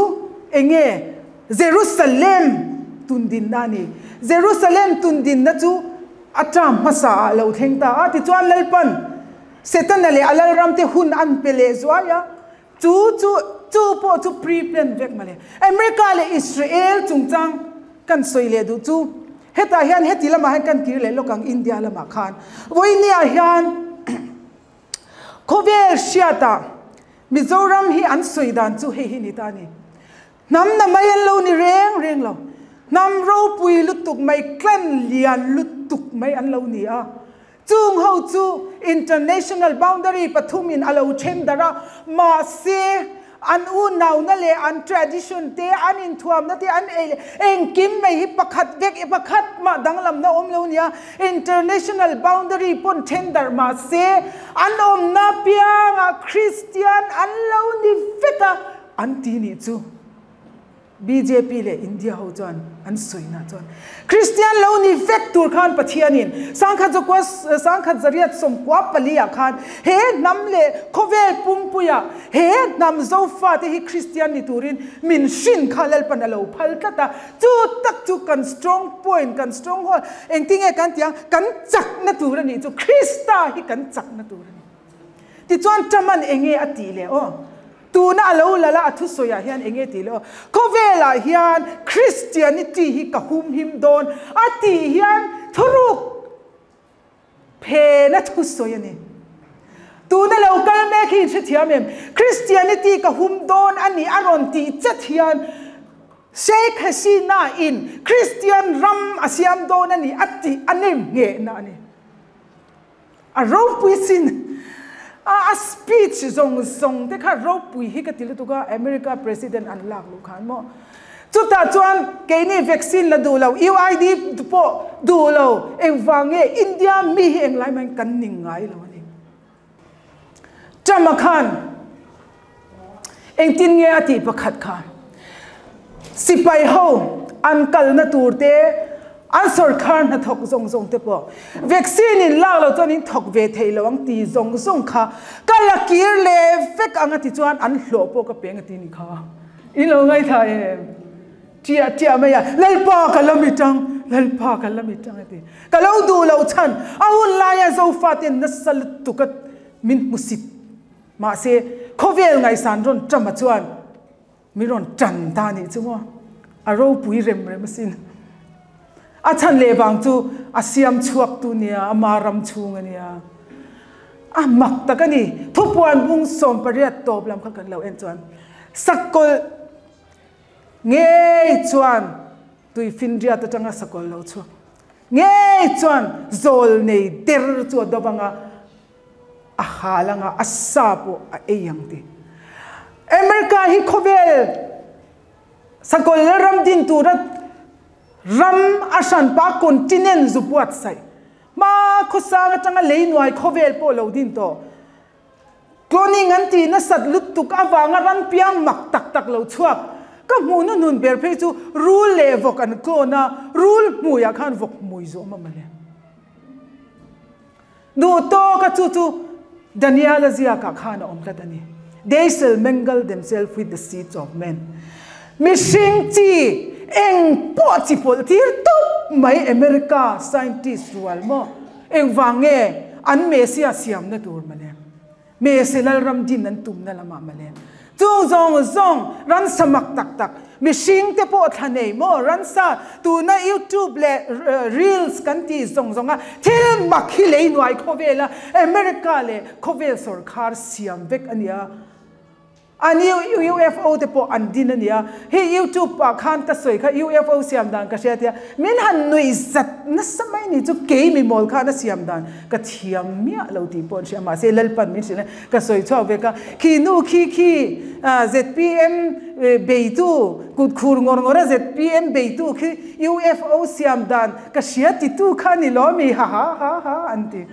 eng nge? Jerusalem tundinna a ni. Jerusalem tundinna chu a term hmasa ah lo thleng ta a. Tichuan Lalpan Setana leh a lalramte hun an pe leh zuai a. Chu chu chu pawh chu pre-plan vek mawle. America leh Israel chungchang kan sawi leh duh chu hetah hian heti lamah hian kan kir leh lawk ang India lamah khan. Vawinia hian Khawvel hriatah Mizoram hi an sawi dan chu hei hi ni ta a ni. Hnam na mai an lo ni reng reng lo. Hnam ropui lutuk mai, clan lian lutuk mai an lo ni a. Chung ho chu international boundary pathumin a lo then darh a, mahse an unauna leh an tradition te, an inthuamna te, an ei leh engkim mai hi pakhat vek i pakhat mah danglamna awm lo nia. International boundary pawn then darh mahse an awmna piangah Christian an lo ni vek a, an ti nih chu. Bjp leh India ho chuan an sawina chuan Kristian lo ni vek tur khan Pathianin sangkhat zakua sangkhat zariat sawmkua paliah khan he hnam leh khawvel pumpuiah he hnam Zofate hi Kristian ni turin min hrin kha Lalpan a lo phal tlat a, chu tak chu kan strong point, kan stronghold engtinge kan tih ang kan chakna tur a nih chu Krista hi kan chakna tur a ni. Tichuan Truman enge a tih leh aw? Tuna a lo lal a, a thusawiah hian eng nge tih leh aw? Khawvelah hian Christianity hi ka humhim dawn a tih hian thuruk phena thusawi a ni. Tuna lo kal mek hi inhrethiam em? Christianity ka hum dawn a ni a rawn tih chat hian Sheikh Hasina in Christian ram a siam dawn a ni a tih a nem nghehna a ni. A ropui sin a a speech zawng zawng te kha ropui hi ka ti lutuk a, America president an lak luh khan maw. Chutah chuan keini vaccine la duh lo, UID pawh duh lo, engvang nge India mi hi englai mahin kan ning ngai lo a ni. Trump-a khan engtin nge a tih pakhat kha sipai ho an kalna tur te an sawrkhar hnathawk zawng zawng te pawh vaccine in lak lo chuan in thawk ve thei lo ang ti zawng zawng kha ka la kir leh vek ang a ti chuan an hlawh pawh ka peng a ti ni kha in lo ngaithla em Chiah chiah mai a, Lalpa ka la mi tang, Lalpa ka la mi tang a ti. Ka lo duh loh chhan, a hun laia Zofaten nasa lutuk a min hmusit. Mahse, khawvel ngaihsan rawn tama chuan min rawn tan ta nih chu maw? A ropui rem rem asin. A chhan leh vang chu a siam chhuak tu nia, ama ram chhung a nia. A mak tak a ni. Thupuan bung 18 tawp lam kha kan lo en chuan sakawlh Ngei chuan tuifinriat atanga sakawlh lo chhuak. Ngei chuan zawl nei der chu a dawp anga, a hal anga, a sa pawh a ei ang ti. America hi khawvel sakawlh la ram din tura ram a hranpa continent zu buatsaih. Hma khawsang atanga lei nuai khawvel pawh lo din tawh. Cloning an tih nasat lutuk avanga ram piang mak tak tak lo chhuak. Ka hmuh hnuhnun ber phei chu rul leh vawk an clone a, rul hmuiah khan vawk hmui zawh awm a mawle. Duh tawka chu chu Daniel-a ziakah khan a awm tlat a ni. They shall mingle themselves with the seeds of men. Mihring chi eng pawh chi pawlh tir tawp mai America scientist rual maw? Engvang nge an Messia siamna tur mawle? Mese Lalram din an tumna lamah mawle? Chung zawng zawng ransa mak tak tak, mihring te pawh thla nei maw? Ransa tuna YouTube leh Reels kan tih zawng zawnga thil mak hi lei nuai khawvela America leh khawvel sawrkhar siam vek a nia. An UFO te pawh an din a nia. Hei YouTube ah khan ka sawi kha UFO siam dan ka hria tia min han nuih zat nasa mai ni chu kei mi mawl khan a siam dan ka thiam miah lo tih pawh an hria mahse Lalpan min hrilh a ka sawi chhuak ve ka khi nu khi khi ZPM beitu kut khur ngawr ngawr a ZPM beitu khi UFO siam dan ka hria titu kha ni lo mi ha ha ha ha an ti.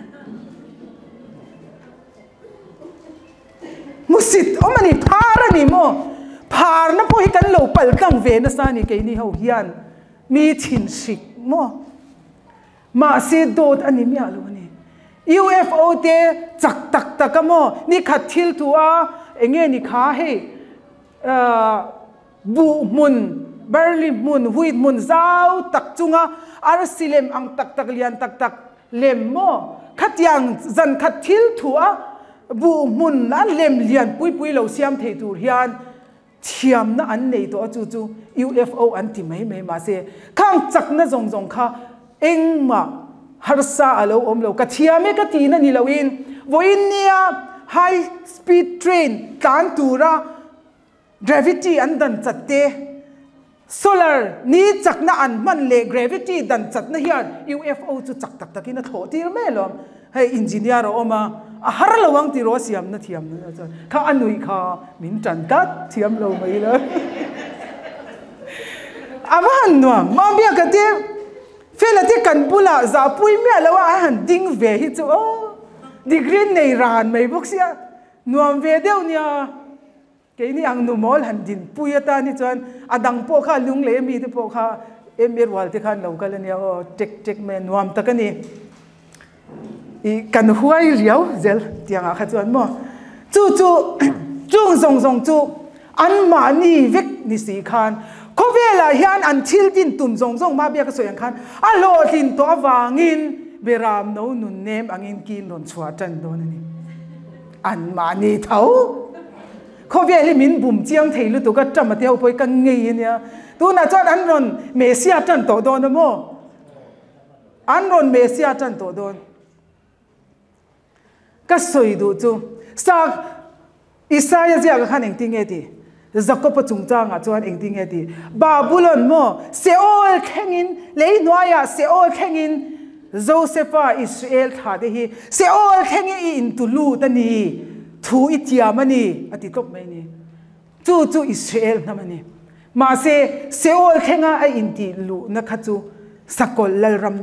Hmusit awm a ni, phar a ni maw? Pharna pawh hi kan lo pal tlang ve nasa a ni keini ho hian mi thin hrik maw? Mahse dawt a ni miah lo a ni. UFO te chak tak tak a maw? Ni khat thil thu a eng nge ni kha hei buh hmun, barley hmun, wheat hmun zau tak chunga arsi lem ang tak tak lian tak tak Lem maw? Khatiang zan khat thil thu a buh hmun a lem lian pui pui lo siam thei tur hian thiamna an nei tawh a, chu chu UFO an ti mai mai mahse khang chakna zawng zawng kha engmah harsa a lo awm lo. Ka thiam e ka tihna ni loin vawiin nia high speed train tlan tura gravity an dan chat te, solar ni chakna an hman leh gravity dan chatna hian UFO chu chak tak takin a thlawh tir mai alawm. Hei engineer a awm a, a har lo ang tiraw a siamna thiam chuan kha a nuih kha min tan tlat thiam lo mai ila. A va han nuam, Mawmbiaka te Fela te kan bulah zahpui miah lo a a han ding ve hi chu aw degree nei ran mai bawk sia nuam ve deuh nia keini ang nu mawl han dinpui atan hi chuan a dang pawh kha lunglei ami te pawh kha em rual te khan lo kal ania aw tek tek mai a nuam tak a ni i kan huai riau zel tiang ah kha chuan maw chu chu chung zawng zawng chu anmahni vek ni si khan khawvelah hian an thil din tum zawng zawng mah biak a sawi ang khan a hlawhtlin tawh avangin beram no nun nem angin kin rawn chhuah tan dawn a ni anmahni tho khawvel hi min bum chiang thei lutuk a ṭam a te ho pawh hi ka ngei ania tunah chuan an rawn Messiah tan tawh dawn a maw. An rawn Messiah tan tawh dawn. Ka sawi duh chu, sa Isaia ziakah khan engtin nge ti? Jakob-a chungchangah chuan engtin nge ti? Babulon maw Seol thlengin, lei hnuaiah Seol thlengin Josefa Israel thla te hi Seol thlengin i intu lut a ni, thu i tiam a ni, a ti tlawp mai a ni. Chu chu Israel hnam a ni. Mahse, Seol thlenga a intih luhna kha chu Sakawlh Lalram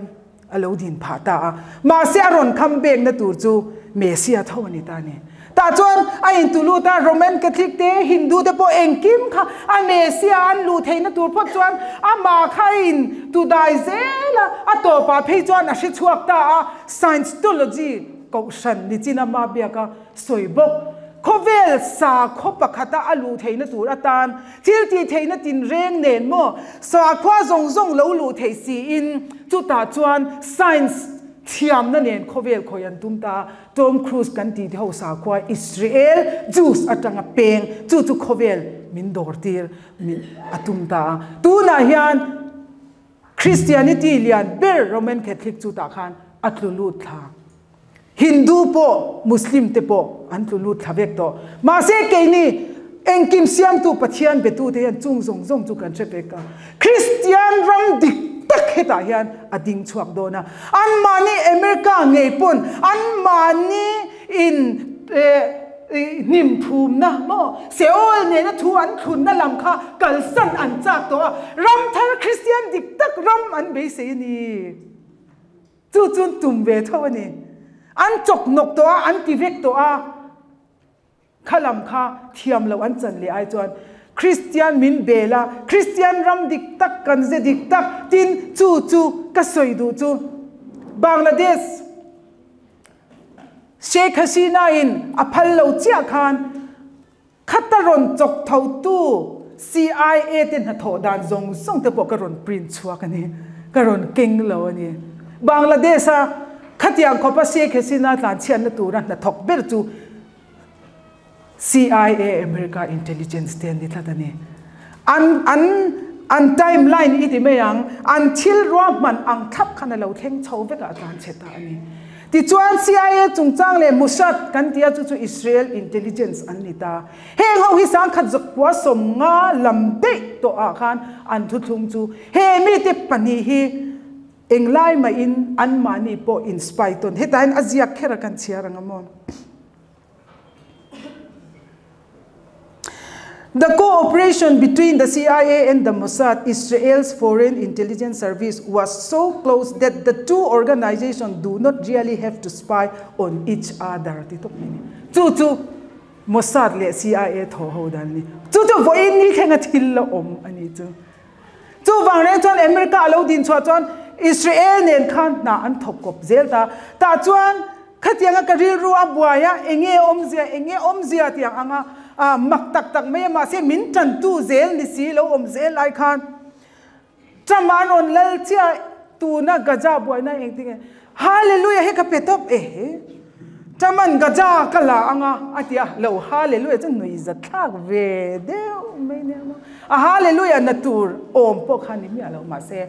a lo din phah ta a. Mahse, a rawn kham bekna tur chu Messia tho a ni ta a ni. Tah chuan a intu lut a, Roman Catholic te, Hindu te pawh engkim kha a Messia an luh theihna tur phawt chuan amah kha a intu dai zel a, a tawpah phei chuan a hre chhuak ta a, Scientology kohhran nichin ama biaka sawi bawk. Khawvel sakhaw pakhata a luh theihna tur atan thil tih theihna tinreng nen maw sakhua zawng zawng lo luh theih siin chutah chuan science thiamna nen khawvel khawi an tum ta a. Tom Cruise kan tih te ho sakhua Israel Jews atanga peng chu chu khawvel min dawr tir min a tum ta a. Tunah hian Christianity lian ber Roman Catholic chutah khan a tlu lut thla. Hindu pawh Muslim te pawh an tlu lut thla vek tawh. Mahse keini engkim siamtu Pathian betu te hian chung zawng zawng chu kan hre vek a. Kristian ram dik tak hetah hian a ding chhuak dawn a. Anmahni America ngei pawn anmahni in hnim thumna maw Seol nena thu an thlunna lam kha kalsan an chak tawh a. Ram thar Kristian dik tak ram an beisei a ni. Chu chu tum ve tho a ni. An chawk nawk tawh a, an ti vek tawh a, kha lam kha thiam loh an chan leh ai chuan Kristian min bel a, Kristian ram dik tak kan ze dik tak tin chu chu ka sawi duh chu Bangladesh Sheikh Hasina in a phal lo chiah khan Khata rawn chawk thotu CIA te hnathawh dan zawng zawng te pawh ka rawn print chhuak a ni, ka rawn keng lo a ni. Bangladesh a khatiang khawpa Sheikh Hasina tlanchhiatna tura hnathawk ber chu CIA America intelligence te an ni tlat a ni. An an an timeline i ti mai ang, an thil ruahman ang thlap khan a lo thleng chho vek ah a tlanchhe ta a ni. Tichuan CIA chungchang leh Mossad kan tia chu chu Israel intelligence an ni ta. Heng ho hi sangkhat zakpua sawmnga lam daih tawh ah khan an thuthlung chu he mite pahnih hi englai mahin anmahni pawh in spy tawn. Hetah hian a ziak kher a kan chhiar ang a maw? The cooperation between the CIA and the Mossad, Israel's foreign intelligence service, was so close that the two organizations do not really have to spy on each other. Ti tawp mai ni. Chu chu Mossad leh CIA thaw ho dan ni. Chu chu vawiin ni thlenga thil la awm a ni chu. Chuvang reng chuan America a lo din chhuah chuan Israel nen khan hna an thawk kawp zel ta. Tah chuan khatianga ka rilru a buai a, enge awmzia, enge awmzia tiang anga a mak tak tak mai a, mahse min tantu zel ni si lo awm zel lai khan Trump an rawn lal chiah tuna Gaza buaina engtinge Hallelujah hi ka pe tawp e. Chaman Gaza ka la anga a ti a, lo Hallelujah chu nui za thlak ve deuh mai nia maw. A Hallelujah na tur awm pawh kha ni miah lo mahse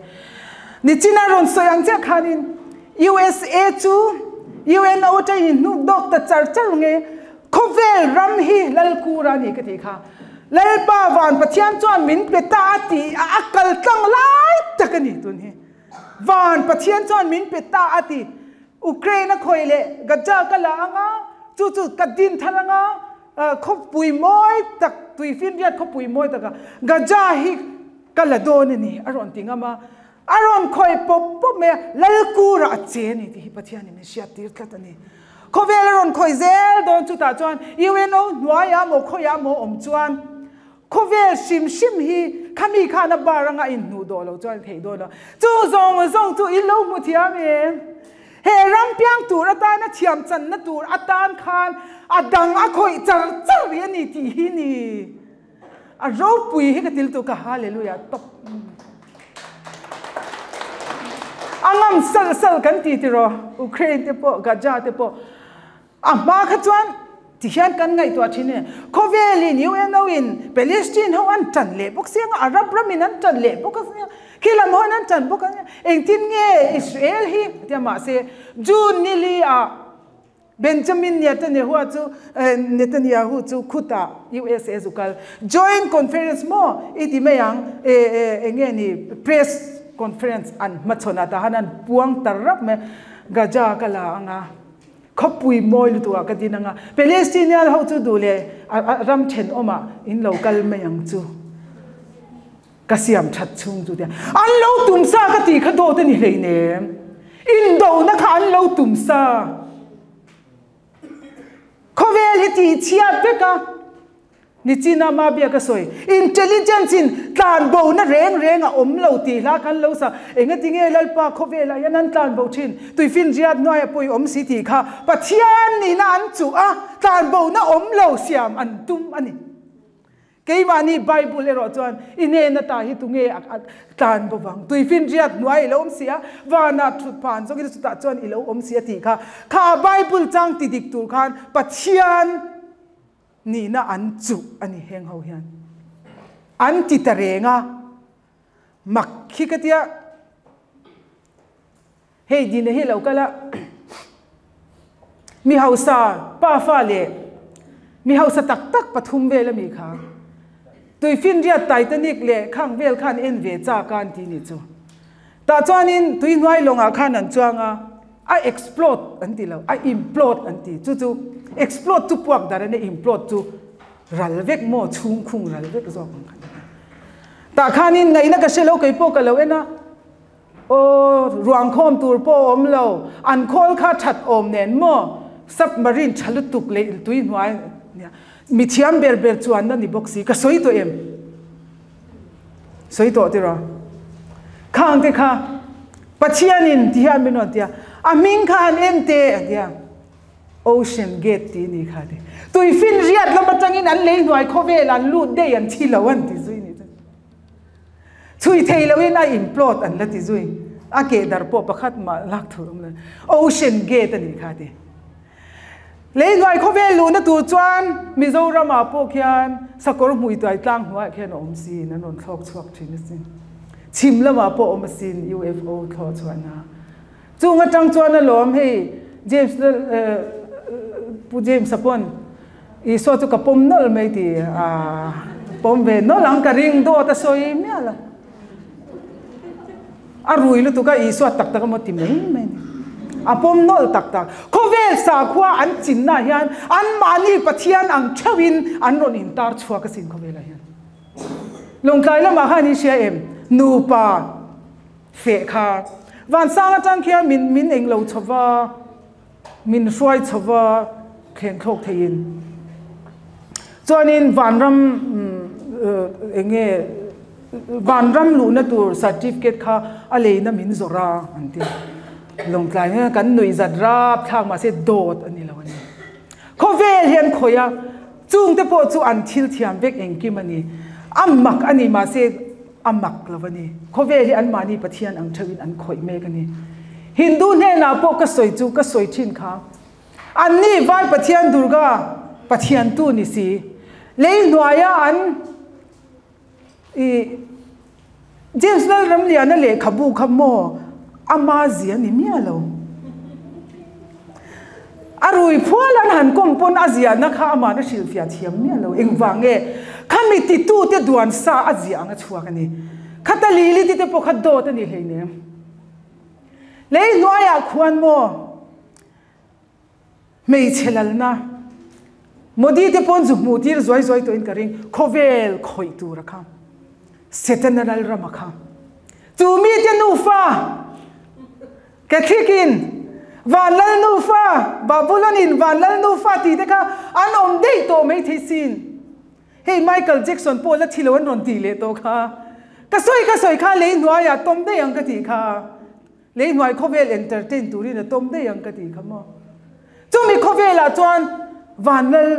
nichina rawn sawi ang chiah khanin USA chu UNO tangin hnuk dawk ta char char nge. Khawvel ram hi Lalkura a ni ka tih kha. Lalpa van Pathian chuan min pe ta a ti a, a kal tlang lai tak a ni tun hi. Van Pathian chuan min pe ta a ti. Ukraine a khawi leh Gaza ka la anga, chu chu ka din thar anga, khawpui mawi tak, tuifinriat khawpui mawi taka Gaza hi ka la dawn a ni a rawn ti ngam a. A rawn khawi pawp pawp mai a, Lalkura a che a ni tih hi Pathianin min hriattir tlat a ni. Khawvel a rawn khawi zel dawn chutah chuan UNO hnuaiah maw khawiah maw awm chuan khawvel hrim hrim hi khami khan a bar anga inhnuh dawh lo chuan theih dawn lo. Chu zawng zawng chu in lo hmu thiam em? He ram piang tur atana thiam channa tur atan khan a dang a khawih char char rih a ni tih hi ni. A ropui hi ka til tu ka hallelujah top. A ngam sal sal kan ti tiraw Ukraine te pawh Gaza te pawh a hma kha chuan ti hian kan ngaihtuah thin e khawvelin UNO in Palestine ho an tan leh bawk sia nga Arab ramin an tan leh bawk sia khilam ho an tan bawk ania engtin nge Israel hi tia mahse June ni li ah Benjamin Netanyahu chu Netanyahu chu khutah USA zu kal joint conference maw i ti mai ang e eng nge ni press conference an hmachhawn ah tah han an puang tar rap mai Gaza ka la anga khawpui mawi lutuk ah ka din anga Palestinian ho chu duh leh ram thenawm ah in lo kal mai ang chu ka siam that chhung chu tia an lo tum sa ka tih kha dawt a ni hleinem indona kha an lo tum sa khawvel hi tih chhiat vek a nichina ma bia ka sawi intelligence in tlan bo na reng reng a awm lo tih hla khan lo sa engati nge lalpa khawvel ah hian an tlan bo thin tuifin riat hnuai a pawi awm si tih kha pathian nihna an chuh a tlan bo na awm lo siam an tum a ni. Keimahni Bible erawh chuan i hnen ata hi tunge a tlan bo vang? Tuifinriat hnuai i lo awm si a, vanah thut phan zawkin chutah chuan i lo awm si a tih kha. Kha Bible chang ti dik tur khan Pathian nihna an chuh a ni heng ho hian. An ti ta reng a, mak hi ka tia. Hei dina hi lo kal a, mi hausa pa fa leh mi hausa tak tak pathum vel a mi kha tuifinriat Titanic leh khang vel khan en ve chak a an ti nih chu. Tah chuanin tui hnuai lawngah khan an chuang a, a explode an ti lo, a implode an ti. Chu chu explode chu puak dar a nia, implode chu ral vek maw chhung khung ral vek zawk ang kha. Tah khanin ngaihna ka hre lo kei pawh ka lo en a. Aw, ruang khawm tur pawh a awm lo. An khawl kha that awm nen maw? Submarine tha lutuk leh tui hnuai nia. Mi thiam ber ber chuanna ni bawk si. Ka sawi tawh em? Sawi tawh tiraw? Khang te kha Pathianin ti hian min rawn ti a, a hming kha han en teh a ti a. Ocean Gate tih ni kha ti. Tuifinriat lam atangin an lei hnuai khawvel an lut daih an thi lo an ti zui ni chu. Chhui thei loin a implode an la ti zui. A keh dar pawh pakhat mah lak thur awm lo. Ocean Gate a nih kha ti. Lei hnuai khawvel luhna tur chuan Mizoramah pawh khian sakawr hmui tuai tlang hnuaiah khian a awm sin, an rawn thlawk chhuak thin asin. Chhim lamah pawh awm asin UFO thlawh chhuahna. Chung atang chuan alawm hei James Pu James-a pawn Isua chu ka pawm nawlh mai ti a pawm ve nawlh ang ka ring dawt a sawi mial a. A rui lutuk a Isua tak tak emaw ti mai mai ni. A pawm nawlh tak tak. Khawvel sakhua an chinna hian anmahni Pathian ang theuhin an rawn intar chhuak asin khawvelah hian. Lawngtlai lamah khan in hria em? Nupa feh kha vansang atang khian min min englo chho va, min hruai chho va thleng thlawk theiin. Chuanin vanram eng nge vanram luhna tur certificate kha a leina min zawrh a an ti. Lawngtlai hian kan nuih zat rap thlak mahse dawt a ni lo a ni. Khawvel hian khawih a, chungte pawh chu an thil thiam vek engkim a ni. A mak a ni mahse A mak lo a ni. Khawvel hi anmahni Pathian ang theuhin an khawih mek a ni. Hindu hnenah pawh ka sawi chu ka sawi thin kha. Anni Vai Pathian Durga Pathian tu ni si. Lei hnuaia an i James Lalramliana lehkhabu kha maw ama zia ni miah lo. A. A rui phual an han kawm pawn a ziahna kha aman a hrilhfiah thiam miah lo. Engvang nge? Khami titute duan sa a ziah ang a chhuak a ni. Khata Lilith-i te pawh kha dawt a ni hleinem. Lei hnuaiah khuan maw hmeichhe lalna Modi te pawn zu hmuh tir zuai zuai tawhin ka ring, khawvel khawih tur a kha, Setana lalram a kha. Chu mite nufa Catholic-in Van Lal nufa, Babylon-in Van Lal nufa tih te kha an awm daih tawh maithei sin. Hei Michael Jackson pawh la thi lo an rawn tih leh tawh kha. Ka sawi ka sawi kha lei hnuaiah tawm daih ang ka tih kha. Lei hnuai khawvel entertain turin a tawm daih ang ka tih kha maw. Chumi khawvelah chuan Vanlal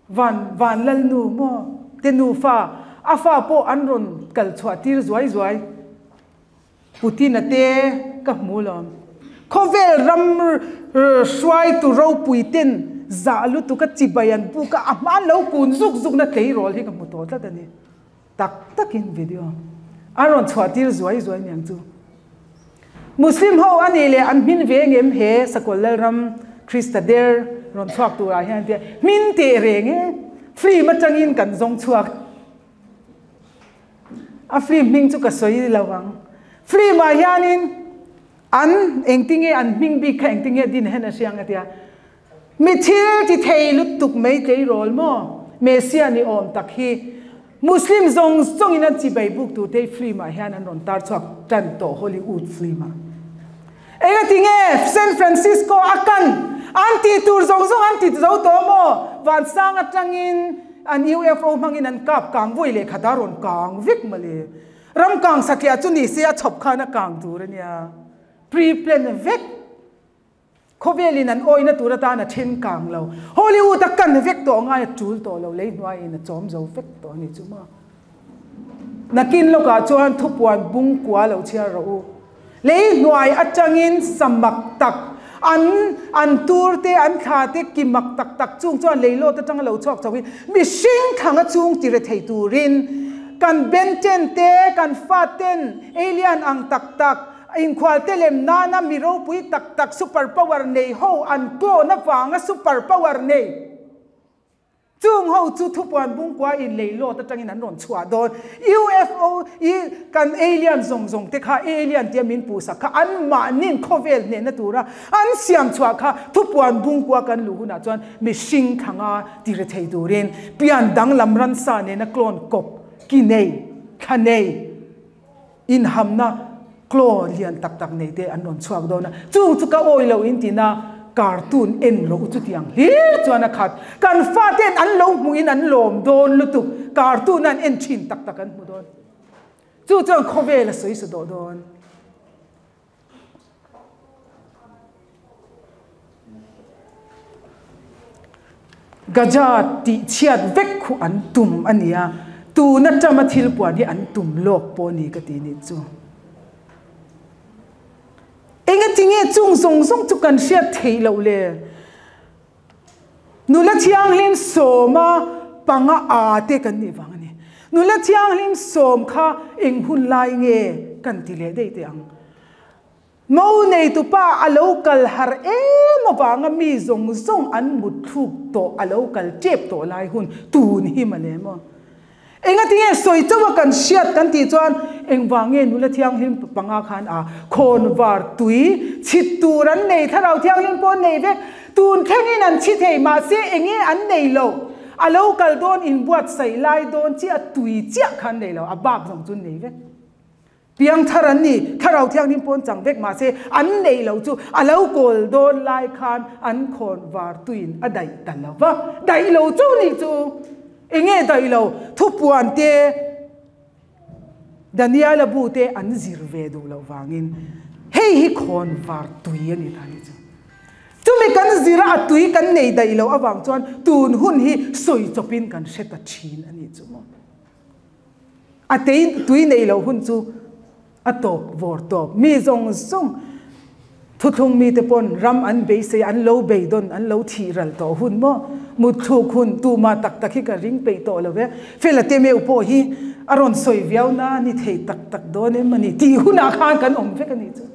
Van Vanlalnu maw te nufa a fa pawh an rawn kal chhuah tir zuai zuai. Putin-a te ka hmu lo. Khawvel ram hruaitu ropui ten zah lutuk a chibai an buk a, a hma lo kun zuk zuk na tleirawl hi ka hmu tawh tlat a ni. Tak takin video a rawn chhuah tir zuai zuai niang chu. Muslim ho a nih leh an hmin ve ngem he Sakawlh Lalram Krista der rawn chhuak turah hian tia hmin teh reng e, film atangin kan zawng chhuak. A film hming chu ka sawi lo ang. Film ah hianin an engtinge an hming bik kha engtinge din hen a hriang a tia. Mi thil ti thei lutuk mai tleirawl maw? Messiah ni awm tak hi Muslim zawng zawngin an chibai buk tur te hi film ah hian an rawn tar chhuak tan tawh Hollywood film ah. Engatinge San Francisco a kan an tih tur zawng zawng an ti zo tawh maw? Vansang atangin an UFO hmangin an kap kang vawi leh khat a rawn kang vek mawle. Ram kang satliah chu ni se a chhawp khan a kang tur a nia. Pre-plan vek. Khawvelin an awihna tur atan a then kang lo. Hollywood a kan vek tawh ngai a tul tawh lo. Lei hnuaiin a chawm zo vek tawh a ni chu maw. Nakin lawkah chuan thupuan bung kua lo chhiar rawh u. Lei hnuai atangin samak tak, an an tur te, an thla te ki mak tak tak chung chuan leilawt atanga lo chhuak chauhin mihring thanga chung ti rethei turin kan Ben Ten te, kan fa ten alien ang tak tak, inkhualte lem nana mi ropui tak tak super power nei ho an clone avanga super power nei. Chung ho chu thupuan bungkua in lei lawt atangin an rawn chhuah dawn. UFO i kan alien zawng zawng te kha alien tia min puhsak kha an mahnin khawvel hnehna tura an siam chhuah kha thupuan bungkua kan luh hunah chuan mihring thanga ti re thei turin pian danglam ransa nena clone kawp ki nei thla nei Inhamna claw lian tak tak nei te an rawn chhuak dawn a, chung chu ka awi lo in tina cartoon en rawh u chutiang hlir chuan a khat. Kan fate'n an lo hmuhin an lawm dawn lutuk, cartoon an en thin tak tak an hmu dawn. Chu chuan khawvel a sawi sa dawh dawn. Gaza tih chhiat vek khu an tum a nia, tuna tama thil puan hi an tum lawk pawh ni ka ti nih chu. Engatinge chung zawng zawng chu kan hriat theih loh le? Nula thianghlim sawma panga a te kan nih vang a ni. Nula thianghlim sawm kha eng hun lai nge kan ti leh daih teh ang. Mo neitupa a lo kal har em avanga mi zawng zawng an mut thluk tawh a lo kal tep tawh lai hun tun hi male maw. Engatinge sawi chauh a kan hriat kan tih chuan engvang nge nula thianghlim panga khan a khawn var tui chhit tur an nei thlarau thianghlim pawh an nei vek tun thlengin an chhi thei mahse enge an nei lo a lo kal dawn inbuatsaih lai dawn chiah tui chiah kha an nei lo a bak zawng chu an nei vek. Piang thar an ni, Thlarau Thianghlim pawn chang vek mahse an neih loh chu a lo kawl dawn lai khan an khawn var tuin a daih ta lo va, daih lo chu nih chu enge daih lo, thupuan te Daniela bu te an zir ve duh loh vangin hei hi khawn var tui a ni ta nih chu. Chumi kan zir a, a tui kan nei daih loh avang chuan tun hun hi sawi chawpin kan hre ta thin a nih chu maw. A tei tui nei loh hun chu a tawp vawr tawp. Mi zawng zawng thuthlung mite pawn ram an beisei an lo beidawn an lo thih ral tawh hun maw? Mutthluk hun tumah tak tak hi ka ring peih tawh lo e. Fela te meuh pawh hi a rawn sawi viau na ni thei tak tak dawn em a ni tih hunah khan kan awm vek a nih chu.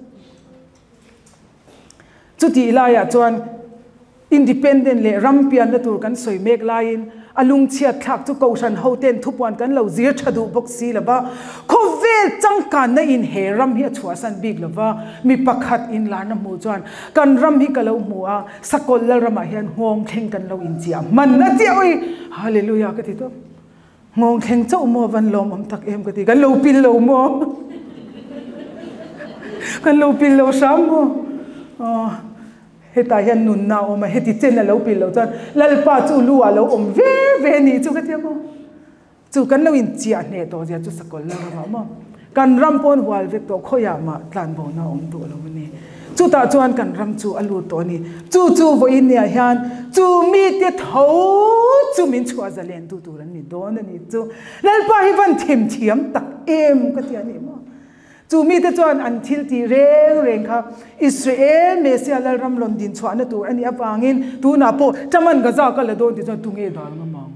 Chutih laiah chuan. Independent leh ram pianna tur kan sawi mek laiin a lungchhiat thlak chu Kohhran hoten thupuan kan lo zir tha duh bawk si lo va, khawvel changkanna in he ram hi a chhuahsan bik lo va, mi pakhat inlarna hmuh chuan kan ram hi ka lo hmu a, Sakawlh Lalramah hian nghawng thleng kan lo inchiah hman a chiah ui! Hallelujah ka ti tawp. Nghawng thleng chauh maw van lawmawm tak em ka ti, kan lo pil lo maw? Kan lo pil lo hram maw? Aw. Hetah hian nunna a awm a, heti chen a lo pil loh chuan Lalpa chu lu ah lo awm ve ve a nih chu ka ti a maw? Chu kan lo inchiah hneh tawh zia chu sakawlh la ram ah maw? Kan ram pawn hual vek tawh khawiah mah tlanbona a awm tawh lo a ni. Chutah chuan kan ram chu a lut tawh a ni. Chu chu vawiin niah hian chu mite tho chu min chhuah zalen tu tur an ni dawn a ni chu. Lalpa hi van themthiam tak em ka ti a ni maw? Chu mite chuan an thil tih reng reng kha Israel Messiah Lalram rawn din chhuahna tur a nih avangin tunah pawh Chaman Gaza ka la dawn tih chuan tunge dal ngam ang?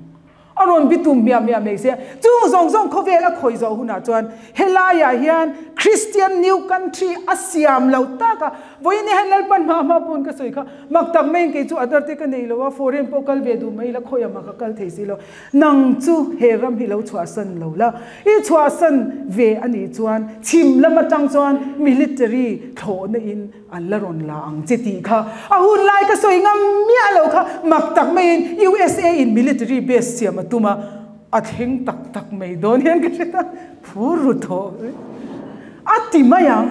A rawn bi tum hmiah hmiah mai sia. Chung zawng zawng khawvel a khawi zawh hunah chuan helaiah hian Christian New Country a siam lo tak a, vawiin hian Lalpan hma hma pawn ka sawi kha mak tak maiin kei chu adar te ka nei lo a, foreign pawh kal ve duh mai ila khawiah mah ka kal thei si lo. Nang chu he ram hi lo chhuahsan lo la, i chhuahsan ve a nih chuan chhim lam atang chuan military thlawhna in an la rawn la ang che tih kha a hun lai ka sawi ngam miah lo kha mak tak maiin USA in military base siam a tum a, a thleng tak tak mai dawn hian ka hre ta, phur ru thaw a ti mai ang.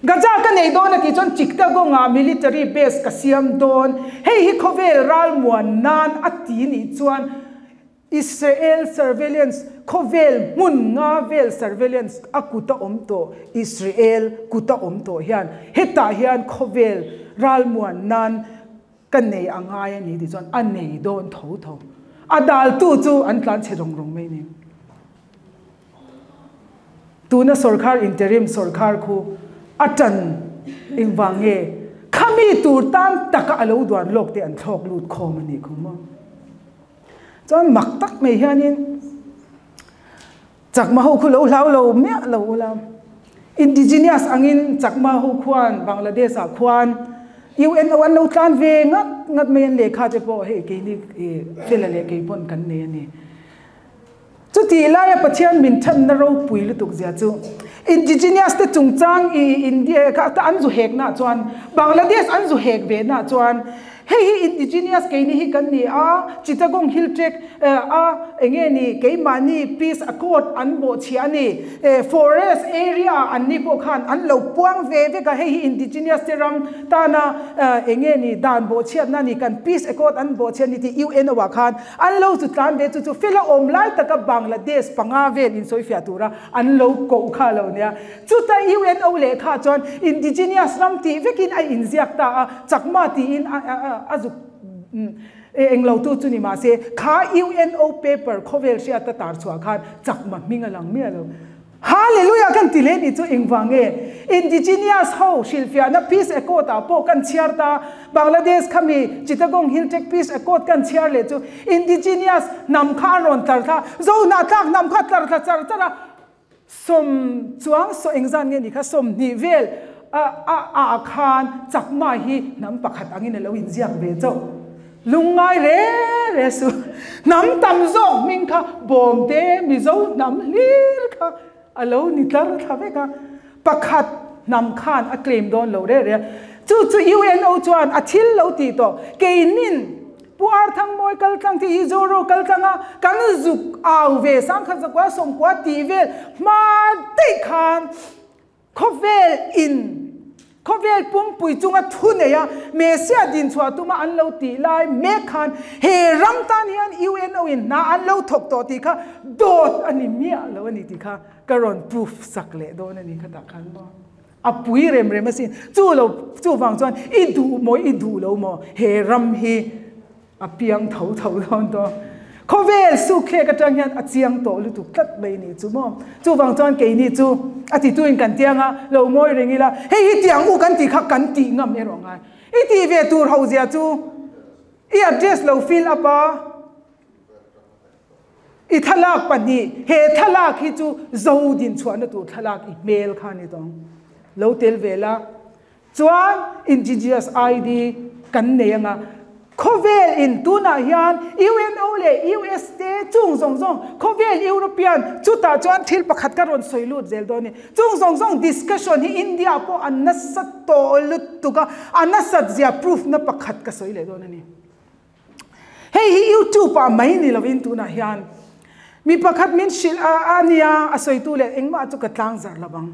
Gaza ka nei dawn a tih chuan Chittagong ah military base ka siam dawn, hei hi khawvel ralmuan nan a ti nih chuan Israel surveillance khawvel hmun nga vel surveillance a kut a awm tawh Israel kut a awm tawh hian hetah hian khawvel ralmuan nan ka nei a ngai a ni tih chuan a nei dawn tho tho. A daltu chu an tlanchhe rawng rawng mai ni. Tuna sorkar interim sorkar khu a tan engvang nge khami tur tan taka a lo duan lawk te an thlawk lut khawm a nih khu maw? Chuan mak tak mai hianin Chakma ho khu lo hlau lo miah lo ula indigenous angin Chakma ho khuan Bangladesh ah khuan UNO an lo tlan ve ngat ngat mai an lehkha te pawh hei keini fela leh kei pawn kan nei a ni. Chutih laia Pathian min thanna ropui lutuk zia chu Indigenous te chungchang i India kha an zu hek nah chuan Bangladesh an zu hek ve nah chuan hei hi Indigenous keini hi kan ni a, Chittagong Hill Tract a enge ni keimahni Peace Accord an bawhchhiah a ni, Forest area ah anni pawh khan an lo puang ve vek a, hei hi Indigenous te ram tana enge ni dan bawhchhiatna a ni kan Peace Accord an bawhchhiat a ni tih UNO ah khan An lo chu tlan ve chu chu fela awm lai taka Bangladesh panga vel insawifiah tura an lo koh kha lo nia. Chuta UNO lehkha chuan indigenous ram tih vekin a inziak ta a, Chakma tiin a zuk englo tu chu ni mahse kha UNO paper khawvel hriata tar chhuah khan Chakma hming a lang miah lo. Hallelujah kan ti leh nih chu engvang nge? Indigenous ho hrilhfiahna Peace Accord ah pawh kan chhiar ta, Bangladesh khami Chittagong Hill Tract Peace Accord kan chhiar leh chu Indigenous hnam kha an rawn tlar thla, Zohnahthlak hnam kha tlar thla char char a, sawm chuang saw engzan nge nih kha 20 vel a a ah khan Chakma hi hnam pakhat angin a lo inziak ve chauh. Lungngai re re su. Hnam tam zawk hming kha Bawmte Mizo hnam hlir kha a lo ni tlar thla vek a. Pakhat hnam khan a claim dawn lo re re a. Chu chu UNO chuan a thil lo tih tawh. Keinin Pu Arthangmawi kal tlang te hi Zoro kal tlang a kan zuk au ve Sangkhat zakua sawmkua tih vel hma daih khan Khawvel in khawvel pumpui chunga thu nei a Messiah din chhuah tuma an lo tih lai mek khan he ram tan hian UNO in hna an lo thawk tawh tih kha dawt a ni miah lo a ni tih kha ka rawn proof sak leh dawn a ni kha tah khan maw a pui rem rem asin chu lo chuvang chuan i duh maw i duh lo maw he ram hi A piang tho tho dawn tawh. Khawvel sukthlek atang hian a chiang tawh lutuk tlat mai ni chu maw. Chuvang chuan keini chu a tituin kan tiang a, lo ngawi reng ila, hei hi tiang u kan tih kha kan tih ngam erawh ngai. I tih ve tur ho zia chu i address lo fill up a, i thlalak pahnih, he thlalak hi chu zo din chhuahna tur thlalak i hmel kha ni tawng. Lo tel ve la. Chuan indigenous ID kan nei anga. Khawvel in tunah hian UNO leh US te chung zawng zawng khawvel European chutah chuan thil pakhat ka rawn sawi lut zel dawn a ni. Chung zawng zawng discussion hi India pawh a nasa tawh lutuk a, a nasat zia proof na pakhat ka sawi leh dawn a ni. Hei hi YouTube ah mai ni lovin tunah hian mi pakhat min hrilh a nia, a sawitu leh engmah chu ka tlang zar lo ang.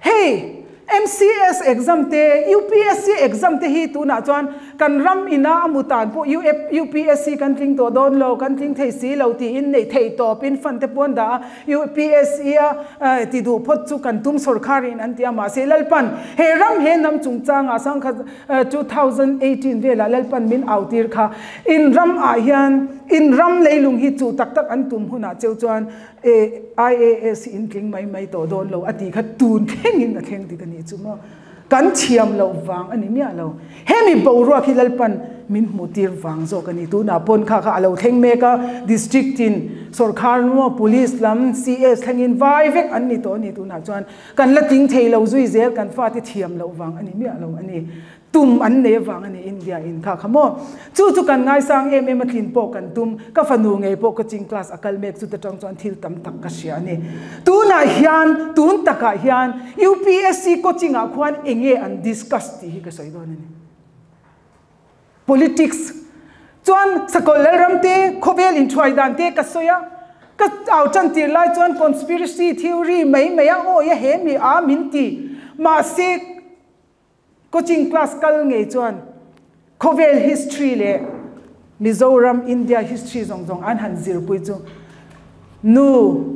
Hei MCS exam te, UPSC exam te hi tunah chuan kan ram ina a mu tan pawh UPSC kan tling tawh dawn lo, kan tling thei si lo tiin neih theih tawpin fund te pawh an dah a, UPSC a ti duh phawt chu kan tum sawrkharin an ti a, mahse Lalpan he ram he hnam chungchangah sangkhat 2018 velah Lalpan min au tir kha in ram ah hian in ram leilung hi chu tak tak an tum hunah cheu chuan IAS hi in tling mai mai tawh dawn lo a tih kha tun thlengin a thleng dik a nih chu maw? Kan thiam loh vang a ni miah lo. Hemi boruak hi Lalpan min hmuh tir vang zawk a ni. Tunah pawn kha kha a lo thleng mek a, district in sawrkhar maw police lam CS thlengin vai vek an ni tawh a ni tunah chuan. Kan la tling thei lo zui zel kan fate thiam loh vang a ni miah lo a ni. Tum an nei avang a ni India in kha kha maw. Chu chu kan ngaisang em em a tlin pawh kan tum. Ka fanu ngei pawh coaching class a kal mek chute tang chuan thil tam tak ka hria a ni. Tunah hian tun takah hian UPSC coaching ah khuan enge an discuss tih hi ka sawi dawn a ni. Politics chuan Sakawlh Lalram te khawvel inthuai dan te ka sawi a, ka au tan tir lai chuan conspiracy theory mai mai a awi a he mi a min ti. Mahse coaching class kal ngei chuan khawvel history leh Mizoram, India history zawng zawng an han zirpui chu nu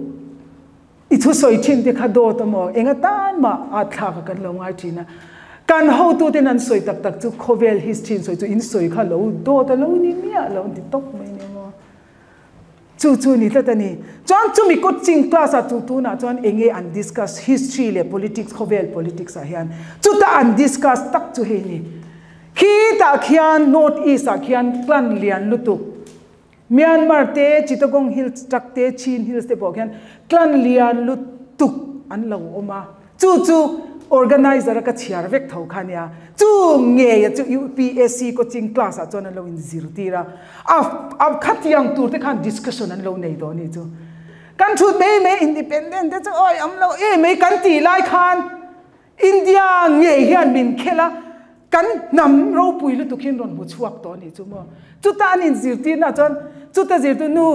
I thusawi thin te kha dawt a maw? Eng atan mah a thlak a kan lo ngai thin a. Kan hotuten an sawi tak tak chu khawvel history in sawi chu in sawi kha lo dawt a lo ni miah lo an ti tawp mai nia maw. Chu chu ni tlat a ni. Chuan chumi coaching class ah chu tunah chuan eng nge an discuss history leh politics khawvel politics ah hian chuta an discuss tak chu hei ni. Khitah khian North East ah khian clan lian lutuk Myanmar te, Chittagong Hills tak te, Chin Hills te pawh khian clan lian lutuk an lo awm a. Chu chu organizer a ka chhiar vek tho kha nia. Chu ngeia chu UPSC coaching class ah chuan an lo inzirtir a. A a khatiang tur te khan discussion an lo nei tawh a nih chu. Kan thut mai mai independent te chu awi am lo em mai kan tih lai khan India ngei hian min khelh a, kan hnam ropui lutuk hian rawn hmu chhuak tawh a nih chu maw. Chuta an inzirtirna chuan chuta zirtu nu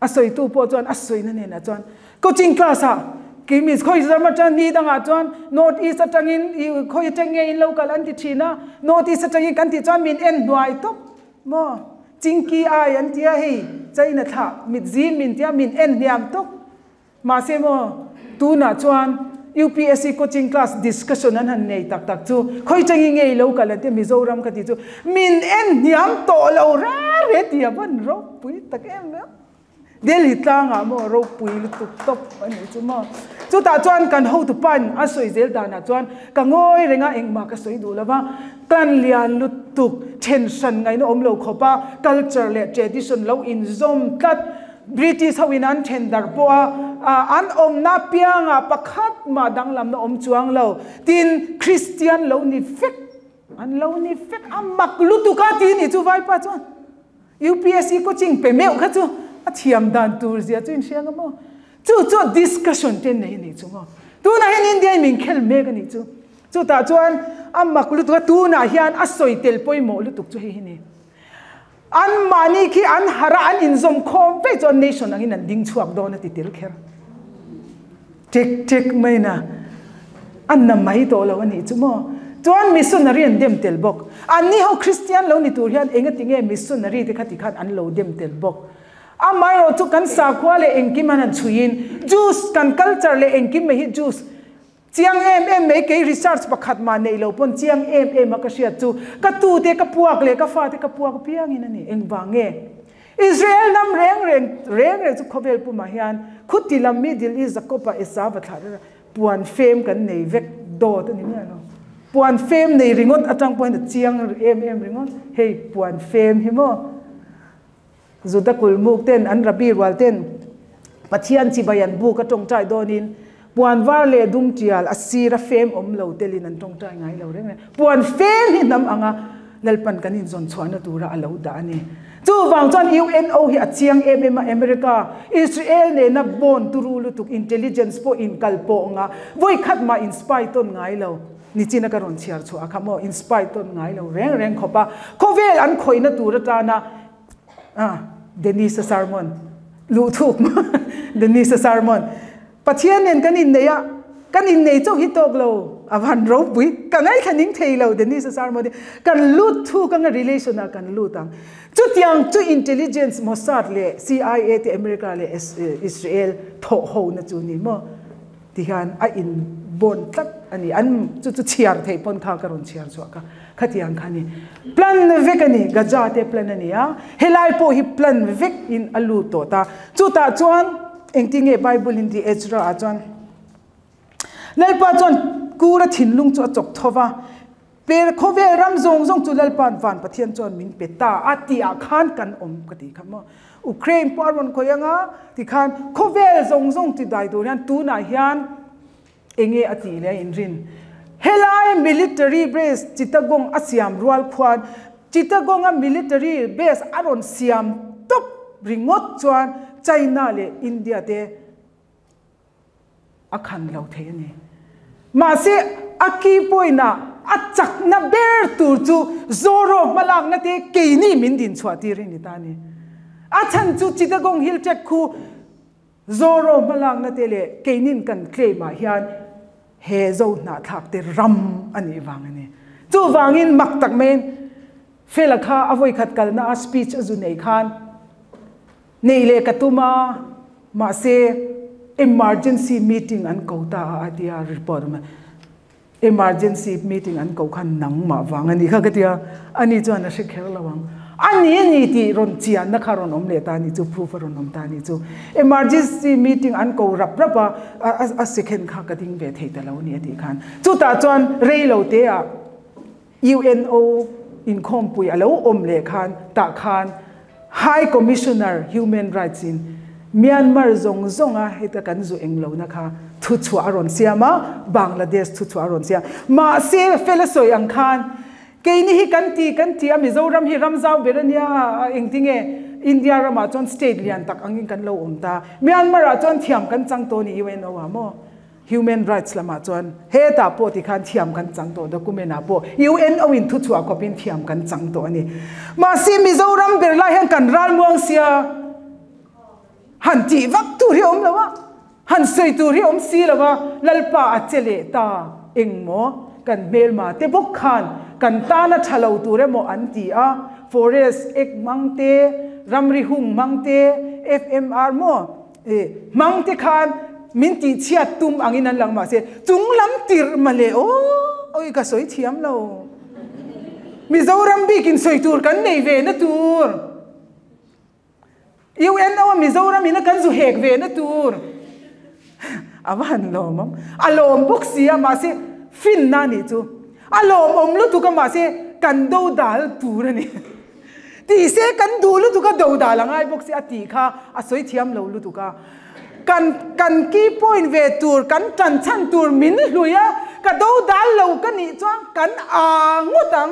a sawitu pawh chuan a sawina nenah chuan coaching class ah kei mi khawi ram atang ni dangah chuan North East atangin khawi atang nge in lo kal an ti thin a, North East atangin kan tih chuan min en hnuai tawp maw. Chingki ai an tia hei China thlah mit zim min tia min en hniam tawp. Mahse maw, tunah chuan UPSC coaching class discussion an han nei tak tak chu khawi changi ngei lo kal an tia Mizoram ka ti chu min en hniam tawh lo re re ti a van ropui tak em em. Delhi tlangah maw ropui lutuk tawp a nih chu maw. Chutah chuan kan hotu pan a sawi zel danah chuan ka ngawi reng a engmah ka sawi duh lo va, kan lian lutuk then hran ngaihna awm lo khawp a culture leh tradition lo inzawm tlat British ho in an then darh pawh a, an awmna piangah pakhat mah danglamna awm chuang lo. Tin, Kristian lo ni vek, an lo ni vek, a mak lutuk a ti nih chu Vaipa chuan. UPSC coaching pe meuh kha chu a thiam dan tur zia chu in hria nga maw? Chu chu discussion te nei a nih chu maw? Tunah hian India in min khel mek a nih chu. Chutah chuan a mak lutuk a, tunah hian a sawi tel pawimawh lutuk chu hei hi ni. An mahni khi an harh a, an inzawm khawm vek chuan nation angin an ding chhuak dawn a ti tel kher. Ṭek ṭek mai na a na mai tawh lo a nih chu maw. Chuan missionary an dem tel bawk. Anni ho Christian lo ni tur hian engati nge missionary te kha ti khan an lo dem tel bawk. Amaherawh chu kan sakhua leh engkim an han chhuiin Jews kan culture leh engkim mai hi Jews Chiang em em mai kei research pakhat mah neih lo pawn chiang em em a ka hriat chu ka tu te ka puak leh ka fa te ka puak apiang in a ni. Engvang nge? Israel hnam reng reng reng reng chu khawvel pumah hian khuti lam Middle East Jacob-a Esau-a thlah reng puan fem kan nei vek dawt a ni miah lo. Puan fem nei ringawt atang pawhin a chiang em em ringawt. Hei puan fem hi maw? Juda kulmuk ten an rabbi rual ten Pathian chibai an buk a tawngtai dawnin puan var leh dum tial a sir a fem awm lo telin an tawngtai ngai lo reng reng. Puan fem hi hnam anga. Lalpan kan inzawn chhuahna tura a lo dah a ni. Chuvang chuan UNO hi a chiang em em a, America, Israel nena bond turu lutuk, intelligence pawh inkal pawh nga, vawi khat mah in spy tawn ngai lo, nichina ka rawn chhiar chhuah a kha maw, in spy tawn ngai lo reng reng khawp a, khawvel an khawihna tur atana ah Dennis-a sermon luh thuk maw Dennis-a sermon. Pathian nen kan innei a, kan innei chauh hi tawk lo, a van ropui, ka ngaithla ning thei lo Denise Sarmon hi, kan lut thuk anga relation ah kan lut ang. Chutiang chu intelligence Mossad leh CIA te America leh Israel thawh ho na chu ni maw ti hian a in bond tlat a ni, an chu chu chhiar theih pawn kha ka rawn chhiar chhuah kha khatiang kha a ni. Plan vek a ni, Gaza te plan a ni a, helai pawh hi plan vek in a lut tawh ta, chutah chuan Engtin nge Bible in ti Ezra ah chuan Lalpa chuan Kura thinlung chu a chawk tho va, Per khawvel ram zawng zawng chu Lalpa'n van Pathian chuan min pe ta a tih ah khan kan awm ka ti kha maw. Ukraine pawh a rawn khawih anga tikhan khawvel zawng zawng ti dai tur hian tunah hian Enge a tih leh a inrin? Helai military base Chittagong a siam rual khuan Chittagong-a military base a rawn siam tawp ringawt chuan China leh India te a khan lo thei a ni. Mahse, a key point ah a chakna ber tur chu Zoro hmalakna te keini min dinchhuah tir hi ni ta a ni. A chhan chu Chittagong Hill Tract khu Zoro hmalakna te leh keinin kan claim ah hian he zo hnahthlak te ram a nih vang a ni. Chuvangin mak tak maiin Fela kha a vawikhat kalna a speech a zu nei khan neih leh ka tum a, mahse emergency meeting an ko ta a a tia report a Emergency meeting an ko khan nangmah vang a nih kha ka ti a, ani chuan a hre kher lo ang. A ni a ni tih rawn chianna kha rawn awm leh ta a nih chu, proof a rawn awm ta a nih chu. Emergency meeting an ko rap rap a, a second kha ka ding ve thei ta lo a ni a tih khan. Chutah chuan rei lo te ah UNO inkhawmpui a lo awm leh khan tah khan High Commissioner Human Rights in Myanmar zawng zawnga heta kan zu eng lohna kha thuchhuah a rawn siam a, Bangladesh thuchhuah a rawn siam. Mahse fel a sawi ang khan keini hi kan ti kan ti a, Mizoram hi ram zau ber a nia a, engtinge India ramah chuan state lian tak angin kan lo awm ta. Myanmar ah chuan thiam kan chang tawh a ni UNO ah maw? Human rights lamah chuan hetah pawh tikhan thiam kan chang tawh, document ah pawh UNO in thuchhuah khawpin thiam kan chang tawh a ni. Mahse Mizoram ber lai hian kan ralmuang sia han tih vak tur hi a awm lo a, han sawi tur hi a awm si lo a, Lalpa a che leh ta engmaw kan hmelma te bawk khan kan tana tha lo tur emaw an ti a, Forest Act hmang te, ramri hung hmang te, FMR maw E, hmang te khan min tihchhiat tum angin an lang mahse chung lam tirh male aw, oi ka sawi thiam lo. Mizoram bikin sawi tur kan nei ve na tur. UNO a Mizoram in a kan zu hek ve na tur. A va han lawm awm. A lawm bawk si a mahse finna a nih chu. A lawmawm lutuk a mahse kan do dal tur a ni. Tih se kan duh lutuk a do dal a ngai bawk si a tih kha a sawi thiam lo lutuk a. Kan kan key point ve tur kan tan chhan tur min hlui a ka do dal lo ka nih chuan kan a ngawt ang.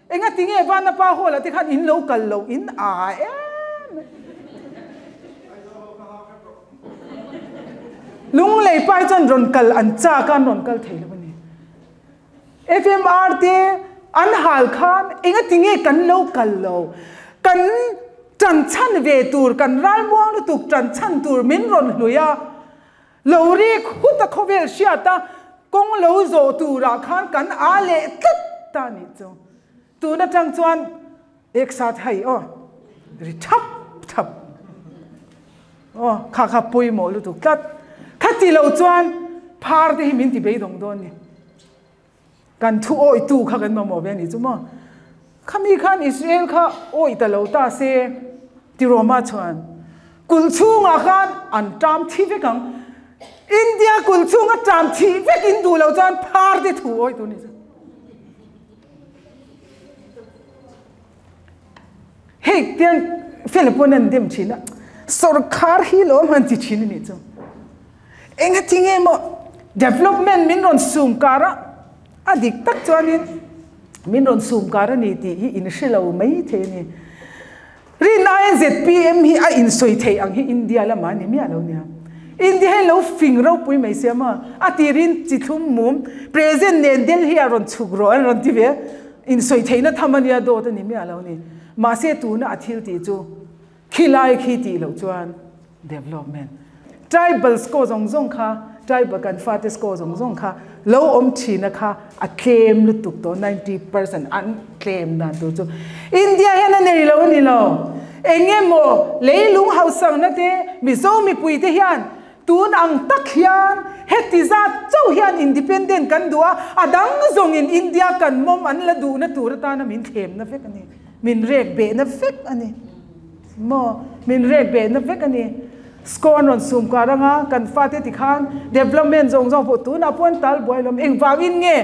Enga tinge Vanapa hall ah te khan in lo kal lo in a em. Lunglei pai chuan rawn kal an chak a an rawn kal thei lo a ni. FMR te an hal khan engati nge kan lo kal lo? Kan tan chhan ve tur, kan ralmuang lutuk tan chhan tur min rawn hlui a, lo rik hut a khawvel hriat a, kawng lo zawh turah khan kan a leh tlat ta nih chu. Tun atang chuan ek sat hei aw, ri thap thap aw, kha kha pawimawh lutuk tlat. Khati lo chuan phar te hi min ti beidawng dawn ni. Kan thu awitu kha kan mamawh ve a nih chu maw? Khami khan Israel kha awih ta lo ta se ti Roma chuan kulh chhungah khan an ṭam thi vek ang. India kulh chhunga ṭam thih vek in duh lo chuan phar te thu awih tur a nih chu. Hei tiang fel pawn an dem thin a, sawrkhar hi lo han ti thin a nih chu. Engati nge maw development min rawn sum kar a, a dik tak chuanin Min rawn sum kar a ni tih hi in hre lo mai thei a ni. Rin aiin zpm hi a insawi thei ang hi India lamah a ni miah lo nia. India hi lo fing ropui mai sia maw? A tirin chi thlum mum present nen Delhi ah rawn chhuk rawh an rawn ti ve. Insawi theihna tham a nia dawt a ni miah lo ni. Mahse tuna a thil tih chu khilai khi tih loh chuan development. Tribal score zawng zawng kha tribal kan fate score zawng zawng kha lo awm thina kha a tlem lutuk tawh 90% an tlem dan tur chu India hian a nei lo a ni lo. Eng emaw leilung hausakna te Mizo mipui te hian tun ang tak hian heti zat chauh hian independent kan duh a, a dang zawngin India kan mawm an la duhna tur atana min thlemna vek a ni, min rek behna vek a ni. Maw? Min rek behna vek a ni. Score an rawn sum kar anga kan fate ti khan development zawng zawng pawh tunah pawh an tal buai lawm. Engvangin nge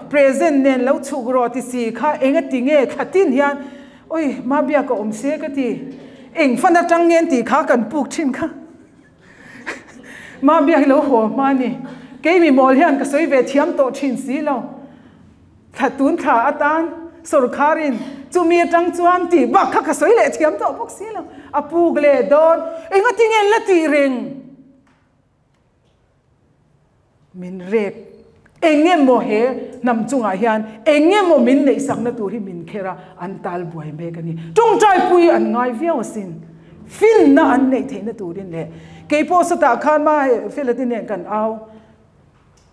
present nen lo chhuk rawh ti si kha engati nge thla tin hian oi ma biak a awm se ka ti. Eng fan atang nge an tih kha kan puk thin kha. Ma biak lo haw hma ni. Kei mi mawl hian ka sawi ve thiam tawh thin si lo. Thla tun thla atan sawrkharin chumi atang chuan tih bak kha ka sawi leh thiam tawh bawk si lo. A puk leh dawn. Engati nge la tih reng? Min rek. Eng emaw he hnam chungah hian eng emaw min neihsakna tur hi min kher a, an tal buai mek a ni. Tawngtai pui an ngai viau asin. Finna an neih theihna turin leh keipawh sawtah khan ma hei Felati nen kan au.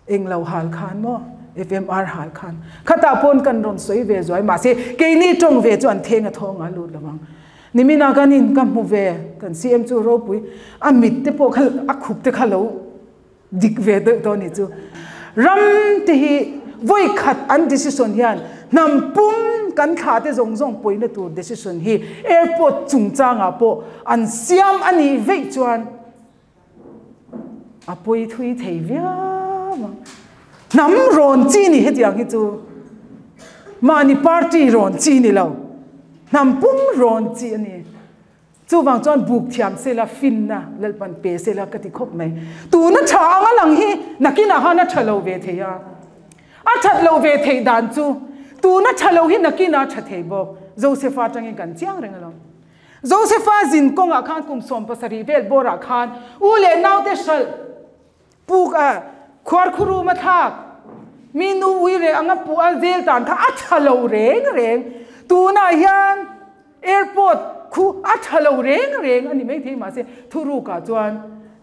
Englo hal khan maw? FMR hal khan. Khatah pawn kan rawn sawi ve zuai mahse keini tawng ve chu an theng a thawng a lut lo ang. Nimina kan in ka hmu ve kan CM chu ropui a mit te pawh kha a khup te kha lo dik ve deuh tawh a nih chu. Ram te hi vawi khat an decision hian hnam pum kan thlah te zawng zawng pawina tur decision hi airport chungchangah pawh an siam a nih veih chuan A pawi thui thei viau ang. Hnam rawn chi ni hetiang hi chu mahni party rawn chi ni lo. Hnam pum rawn chi a ni. Chuvang chuan buk thiam sela finna Lalpan pe sela ka ti khawp mai. Tuna tha anga lang hi nakinah khan a tha lo ve thei a. A that lo ve theih dan chu tuna tha lo hi nakinah a tha thei bawk. Josefa atangin kan chiang reng alawm. Josefa zin kawngah khan kum 70 vel bawrah khan u leh naute hralh puk a khuarkhurum a thlak mi nu ui reh anga puh a zel tan kha a tha lo reng reng. Tunah hian airport khu a tha lo reng reng a ni maithei mahse thurukah chuan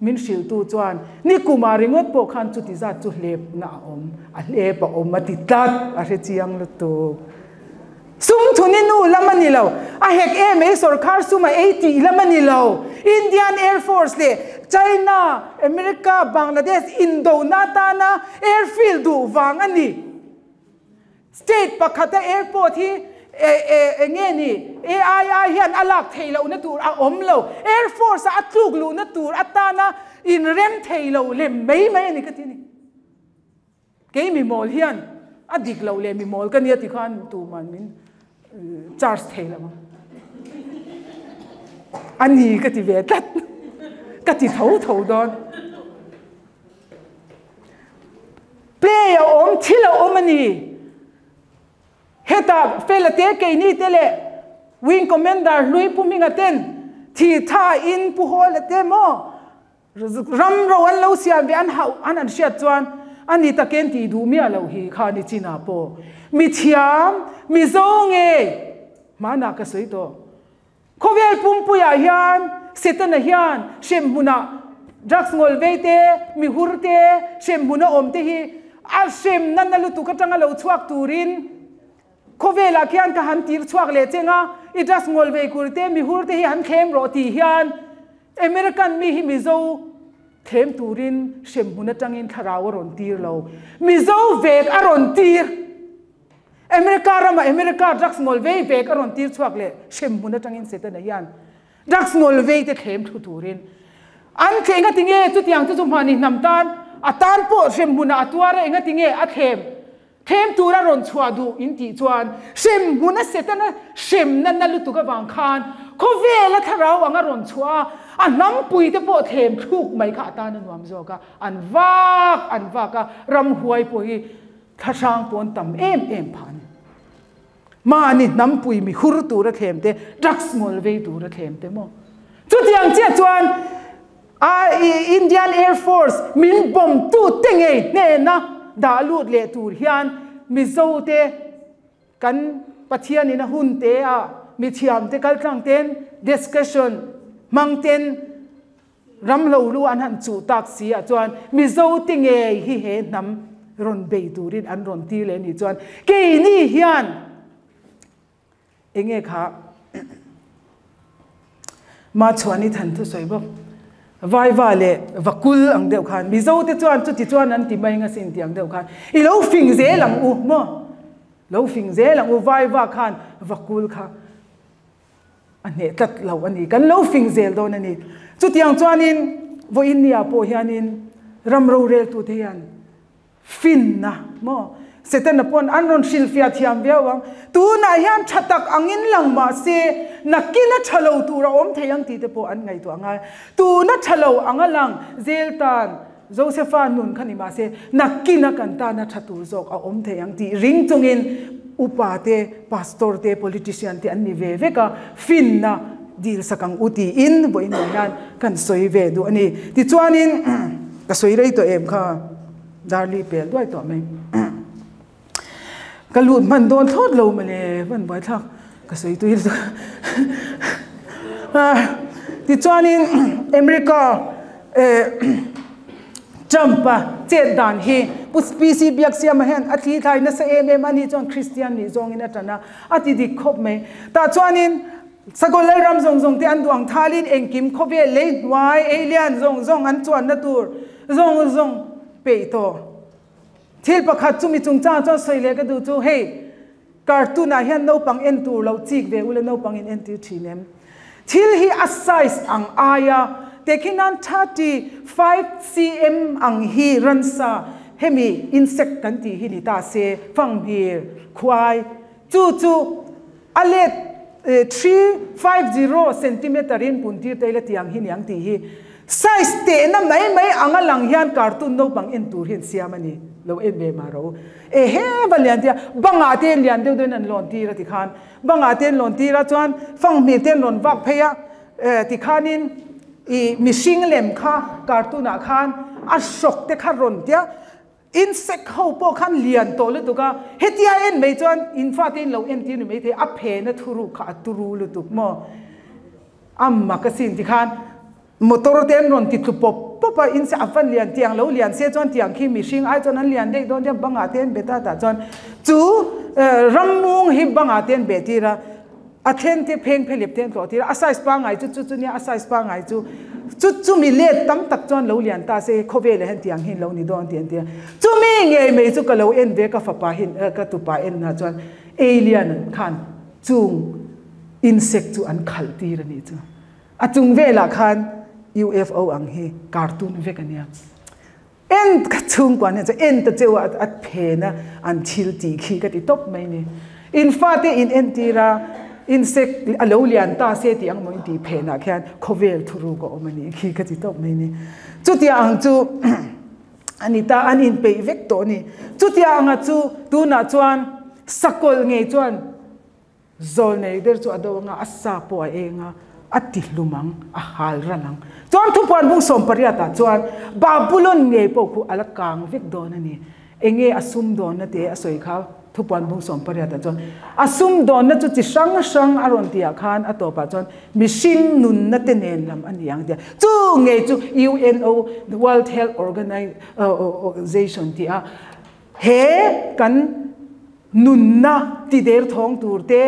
min hrilhtu chuan nikumah ringawt pawh khan chuti zat chu hlepna a awm a hlep a awm a ti tlat a hrechiang lutuk. Sum thuni nu lam a ni lo. A hek em ei sawrkhar sum a ei tih lam a ni lo. Indian Air Force leh China, America, Bangladesh indona atana airfield duh vang a ni. State pakhata airport hi eng nge ni AII hian a lak theih lohna tur a awm lo. Air Force a a tluk luhna tur atana inrem thei lo lem mai mai a ni ka ti a ni. Kei mi mawl hian a dik loh leh mi mawl ka nia ti khan tuman min charge thei lo ang. A ni ka ti ve tlat. Ka ti tho tho dawn. Play a awm, thil a awm a ni. Heta Fela te, keini te leh Wing Commander Hlui Pu Hminga ten thi tha in Pu Hawla te maw Ram ro an lo siam ve an hauh an an hriat chuan a ni takin tih duh miah loh hi kha ni chinah pawh mi thiam Mizo ngei hmanah ka sawi tawh. Khawvel pumpuiah hian Setana hian hremhmunah drugs ngawl vei te, mi hur te, hremhmun a awm te hi a hremna na lutuk atanga lo chhuak turin Khawvelah khian ka han tir chhuak leh cheng a, i drugs ngawl vei kur te, mi hur te hi han thlem rawh tih hian American mi hi Mizo thlem turin hremhmun atangin thlarau a rawn tir lo. Mizo vek a rawn tir. America ramah America drugs ngawl vei vek a rawn tir chhuak leh hremhmun atangin Setana hian drugs ngawl vei te thlem thu turin an thle. Engati nge chutiang chu chu hmani hnam tan a tan pawh hremhmunah a tuar a, engati nge a thlem Thlem tura rawn chhuah duh in tih chuan hremhmun a Setana hremna na lutuk avang khan khawvela thlarau anga rawn chhuah a, a hnampui te pawh thlem thluk mai kha a tan a nuam zawk a, an vak an vak a, ramhuai pawh hi Thlahrang pawn tam em em phah a ni. Mahni hnampui mi hur tura thlem te, drugs ngawl vei tura thlem te maw? Chutiang chiah chuan Indian Air Force min bomb tu te ngei hnena dah lut leh tur hian Mizo te kan Pathian in a hun te ah mithiam te kaltlang ten discussion hmang ten Ram lo lu an han chuh tak si ah chuan Mizo te ngei hi he hnam rawn bei turin an rawn tir leh nih chuan keini hian enge kha Machhuani than thusawi bawk Vaiva leh Vakul ang deuh khan Mizo te chuan chuti chuan an ti mai nga sin tih ang deuh khan i lo fing zel ang u maw lo fing zel ang u Vaiva khan Vakul kha a hneh tlat lo a ni. Kan lo fing zel dawn a ni. Chutiang chuanin vawiin nia pawh hianin ram roreltute hian finna maw Setana pawn an rawn hrilhfiah thiam viau ang. Tunah hian tha tak angin lang mah se nakina tha lo tur a awm thei ang tih te pawh an ngaihtuah ngai. Tuna tha lo anga lang zel tan Josefa nun kha ni mah se nakina kan tana tha tur zawk a awm thei ang tih ring chungin upa te, pastor te, politician te an ni ve vek a, finna dil sak ang u tiin vawiin ah hian kan sawi ve duh a ni. Tichuanin ka sawi rei tawh em kha Darli pel duai tawh mai. Ka lut hman dawn thlawt lo mawle, hman buaithlak ka sawi tui lutuk a. Tichuanin America Trump-a chet dan hi Pu PC Biaksiama hian a thli thlai nasa em em a ni chuan Kristian nih zawngin a tan a, a ti dik khawp mai. Tah chuanin Sakawlh Lalram zawng zawng te an duang thalin engkim khawvel lei hnuai alien zawng zawng an chuanna tur zawng zawng peih tawh. Thil pakhat chumi chungchangah chuan sawi leh ka duh chu hei cartoon ah hian naupang en tur lo chik ve ula naupang in entir thin em? Thil hi a size ang aia tehkhin nan 35 cm ang hi ransa hemi insect kan tih hi ni ta se fanghmir khuai chu chu a let 350 centimeter in puntir te ila tiang hi niang tih hi size tehna mai mai anga lang hian cartoon naupang en tur hi an siam a ni lo en ve mah ro e he va lian tia bangah te lian deuh deuhin an lawn tir a tikhan bangah te an lawn tir a chuan fanghmir te an rawn vak phei a tikhanin i mihring lem kha cartoon ah khan a hrawk te kha rawn tia Insect ho pawh khan lian tawh lutuk a, hetia en mai chuan in fate in lo entir ni maithei, a phen a thuruk kha a turu lutuk maw? A mak asin tikhan motor te an rawn ti tlu pawp pawp a, insect a van lian tiang lo lian se chuan tiang khi mihring ai chuan an lian daih dawn tia bangah te an bet a tah chuan chu rammung hi bangah te an beh tir a. A then te pheng phelep te an tlawh tir a, a size pangngai chu chu chu nia, a size pangngai chu chu chumi let tam tak chuan lo lian ta se khawvel ah hian tiang hi an lo ni dawn tih an ti a. Chumi ngei mai chu ka lo en ve ka fapa hin ka tupa en na chuan alien an khan chung insect chu an khalh tir a nih chu. A chung velah khan UFO ang hi cartoon vek a nia. En ka chhungkua nen chuan en ta cheu a a phen a an thil tih khi ka ti tawp mai ni. In fate in entir a insect a lo lian ta se tih ang maw in tih phenah khian khawvel thuruk a awm a nih khi ka ti tawp mai ni. Chutia ang chu a ni ta an inpeih vek tawh a ni. Chutia anga chu tunah chuan sakawlh ngei chuan Zawlnei der chu a do anga a sa pawh a eng a, a ti hlum ang, a hal ran ang. Chuan thupuan bung 18 ah chuan Babulon ngei pawh khu a la kang vek dawn a ni. Enge a sumdawnna te a sawi kha thupuan bung 18 ah chuan a sumdawnna chu chi hrang hrang a rawn tih ah khan a tawpah chuan mihring nunna te nen lam a ni ang tia. Chu ngei chu UNO, World Health Organization tih a he kan Nunna ti der thawng tur te,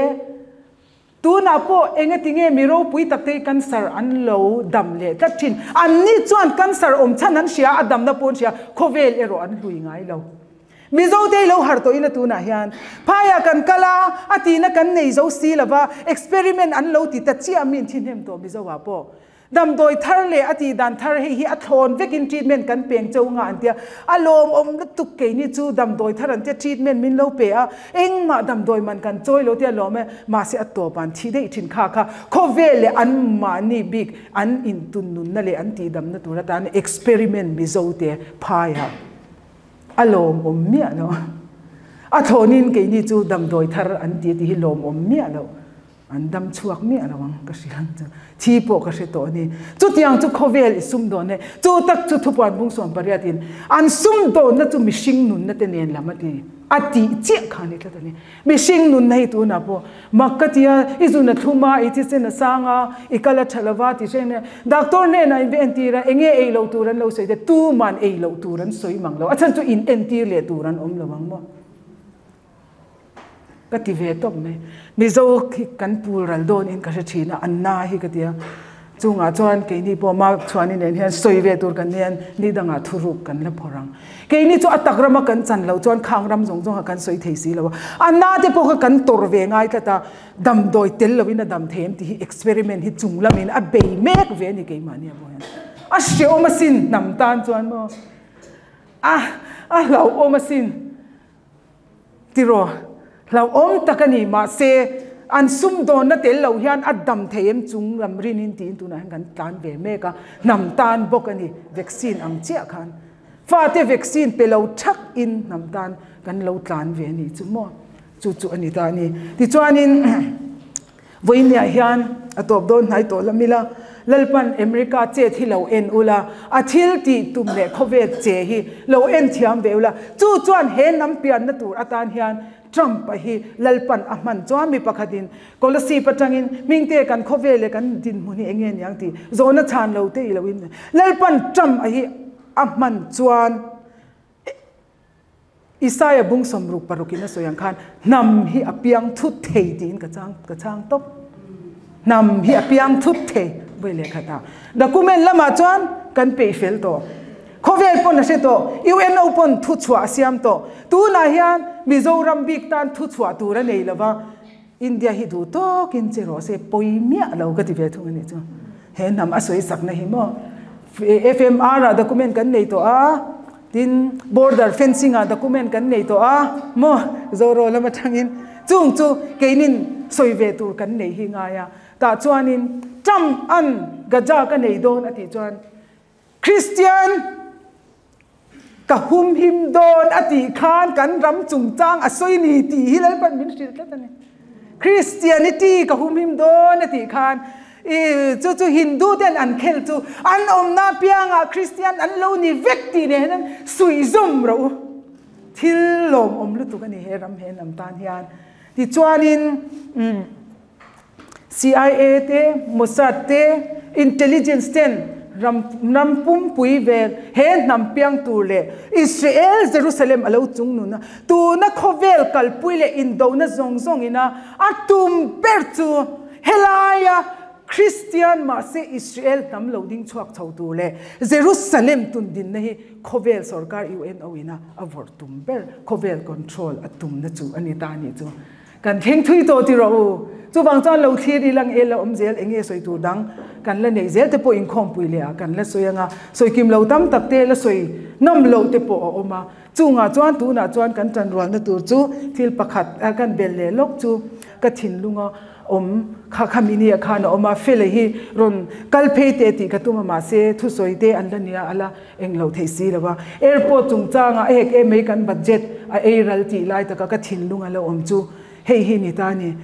tunah pawh engati nge mi ropui tak te hi cancer an lo dam leh tlat thin. Anni chuan cancer awm chhan an hria, a damna pawh an hria, khawvel erawh an hlui ngai lo. Mizo te hi lo harh tawh ila tunah hian phaiah kan kal a, a tihna kan nei zo si lova, experiment an lo ti ta chiah mi in thi hnem tawh Mizo ah pawh. Damdawi thar leh a tih dan thar hei hi a thlawn vekin treatment kan peng cheu nga an tia. A lawmawm lutuk keini chu damdawi thar an tia treatment min lo pe a, engmah damdawi man kan chawi lo tia lawm e, mahse a tawp an thi daih thin kha kha khawvel leh an mahni bik an intun nunna leh an tihdamna tur atan experiment Mizo te phaiah a lawmawm miah lo. A thlawnin keini chu damdawi thar an ti tih hi lawmawm miah loh. An dam chhuak miah lo ang ka hria ang chu. Thi pawh ka hre tawh a ni. Chutiang chu khawvel i sumdawn e. Chu tak chu thupuan bung 18 in an sumdawnna chu mihring nunna te nen lam a ti a tih chiah kha a ni tlat a ni. Mihring nunna hi tunah pawh mak ka ti a, i zun a thlum a, i thisen a sang a, i kal a tha lo va tih hreng nen doctor hnenah in va entir a, enge ei loh tur an lo sawi te tuman ei loh tur an sawi mang lo. A chhan chu in entir leh tur an awm lo ang maw? Ka ti ve tawp mai. Mizo khi kan pul ral dawn in ka hre thin a, an na hi ka ti a. Chungah chuan keini pawh Mark Chhuani nen hian sawi ve tur kan nia, ni dangah thuruk kan la phawrh ang. Keini chu a tak rama kan chan loh chuan khang ram zawng zawng kha kan sawi thei si lo a. A na te pawh kha kan tawrh ve ngai tlat a, damdawi tel loin a dam thei em tih hi experiment hi chung lamin a bei mek ve a ni keimahni a pawh hian. A hrehawm asin hnam tan chuan maw? A a hlauhawm asin. Tiraw, hlauhawm tak a ni, mahse an sumdawnna tel lo hian a dam thei em chung lam rinin tiin tunah hian kan tlan ve mek a, hnam tan bawk a ni, vaccine ang chiah khan fate vaccine pe lo thak in hnam tan kan lo tlan ve a ni chu maw, chu chu a ni ta a ni. Tichuanin Vawiiniah hian a tawp dawn hnai tawh lam ila, Lalpan America chet hi lo en ula, a thil tih tum leh khawvel che hi lo en thiam ve ula, chu chuan he hnam pianna tur atan hian Trump-a hi Lalpan a hman chuan mi pakhatin Kolasib atangin hmingte kan khawvel leh kan dinhmun hi enge niang tih zawhna chhan lo te i lo in Lalpan Trump-a hi a hman chuan Isaia bung 66 in a sawi ang khan hnam hi a piang thut thei tiin ka chang ka chhang tawp. Hnam hi a piang thut thei vawi leh khatah. Document lamah chuan kan peih fel tawh. Khawvel pawn a hre tawh. UNO pawn thuchhuah a siam tawh. Tunah hian Mizoram bik tan thuchhuah tur a nei lova, India hi duh tawkin che rawh se pawi miah lo ka ti ve thung a nih chu. He hnam a sawi sakna hi maw FMR ah document kan nei tawh a, tin border fencing ah document kan nei tawh a maw Zoro lam atangin chung chu keinin sawi ve tur kan nei hi ngai a. Tah chuanin Trump an Gaza ka nei dawn a tih chuan Christian Ka humhim dawn a tih khan kan ram chungchang a sawi ni tih hi Lalpan min hrilh tlat a ni. Christianity ka humhim dawn a tih khan i chu chu Hindu ten an khel chu an awmna apiangah Christian an lo ni vek tih nen hian suih zawm rawh u. Thil lawmawm lutuk a ni he ram he hnam tan hian. Tichuanin umm. CIA te, Mossad te, intelligence ten ram ram pumpui vel he hnam piang tur leh Israel Jerusalem a lo chung nun a, tuna khawvel kalpui leh indona zawng zawng ina a tum ber chu helaia Christian mahse Israel hnam lo ding chhuak chho tur leh Jerusalem tun dinna hi khawvel sorkar UNO ina a vawrh tum ber khawvel control a tumna chu a ni ta nih chu. Kan thleng thui tawh ti rawh u. Chuvang chuan lo thlir i lang e la awm zel eng nge sawi tur dang kan la neih zel te pawh inkhawmpui leh ah kan la sawi anga sawi kim lo tam tak te la sawi nawm loh te pawh a awm a. Chungah chuan tunah chuan kan tanrualna tur chu thil pakhat kan bel leh lawk chu ka thinlunga awm kha kha mini ah khan a awm a Fela hi rawn kal phei teh tih ka tum a mahse thusawi te an la nia a la Eng lo thei si lo a, airport chungchangah a hek em mai kan budget a ei ral tih lai taka ka thinlung a lo awm chu hei hi ni ta a ni.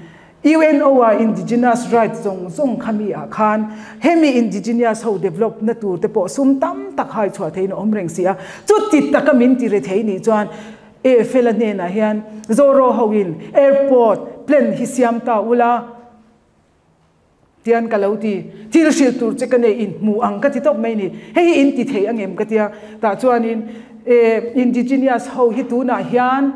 UNO ah indigenous rights zawng zawng kha mi ah khan hemi indigenous ho develop na tur te pawh sum tam tak hai chhuah theiin a awm reng si a, chuti taka min ti re thei nih chuan e fela hnenah hian Zoro ho in airport plan hi siam ta ula, Tian ka lo ti, thil hrilh tur che ka nei in hmu ang ka ti tawp mai ni, hei hi in ti thei angem ka tia, tah chuanin e indigenous ho hi tunah hian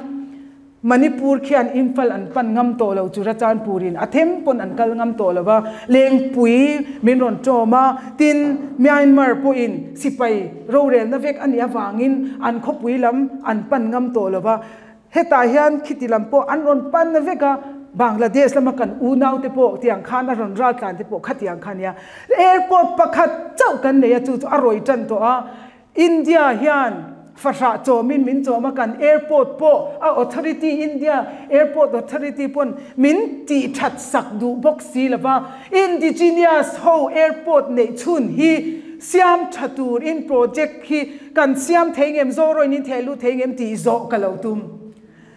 Manipur khian Imphal an pan ngam tawh lo, Churachandpur in a them pawn an kal ngam tawh lo va, Lengpui min rawn tawm a, tin Myanmar pawhin sipai rorelna vek a nih avangin an khawpui lam an pan ngam tawh lo va, Hetah hian khiti lam pawh an rawn pan na vek a, Bangladesh lama kan unau te pawh tiang khan a rawn raltlan te pawh khatiang kha nia. Airport pakhat chauh kan nei a, chu chu a rawi tan tawh a. India hian fahrah chawmin min chawm a, kan airport pawh a authority India airport authority pawn min tih that sak duh bawk si lo va. Indigenous ho airport neih chhun hi siam tha turin project hi Kan siam thei ngem, Zorawiin in theh lut thei ngem tih zawh ka lo tum.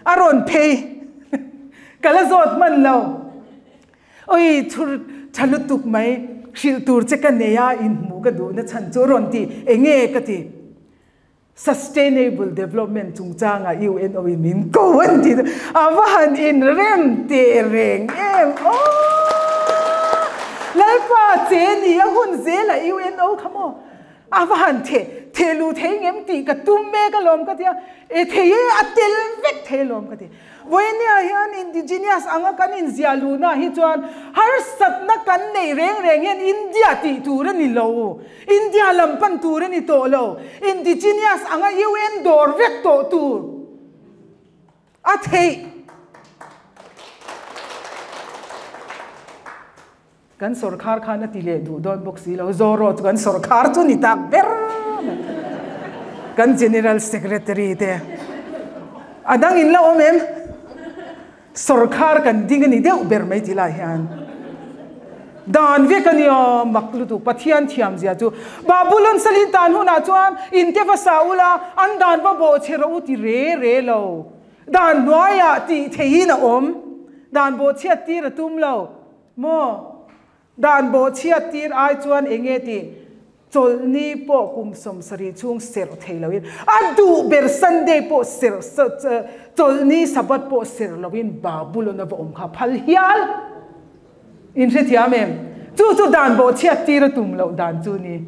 A rawn phei. Ka la zawt hman lo. Oi thur tha lutuk mai, hrilh tur che ka nei a, inhmuh ka duhna chhan chu a rawn ti, enge ka ti. Sustainable Development chungchanga UNO in min ko an ti chu a va han inrem teh reng em aw! Lalpa che ni a hun zela UNO kha maw a va han theh theh luh thei ngem tih ka tum mek alawm ka ti a, e thei e a tel vek thei alawm ka ti. Vawinia hian indigenous anga kan inziah luhna hi chuan harsatna kan neih reng reng hian India tih tur a ni lo. India lam pan tur a ni tawh lo. Indigenous anga UN dawr vek tawh tur a theih. Kan sawrkhar khan a ti leh duh dawn bawk si lo. Zoro chu kan sawrkhar chu ni tak ber mai. Kan General Secretary te a dang in la awm em? Sawrkhar kan ding a ni deuh ber mai ti lai hian. Dan vek a nia mak lutuk Pathian thiam zia chu. Babulon salin tan hunah chuan in te va sa ula an dan va bawh chhe rawh u ti re re lo. Dan hnuaiah tih theihin a awm. Dan bawhchhiat tir a tum lo. Maw? Dan bawhchhiat tir ai chuan eng nge tih chawlhni pawh kum 70 chhung serh thei loin a duh ber Sunday pawh serh chawlhni Sabbath pawh serh loin Babulon a va awm kha phal hial in hrethiam em? Chu chu dan bawhchhiat tir a tum loh dan chu ni.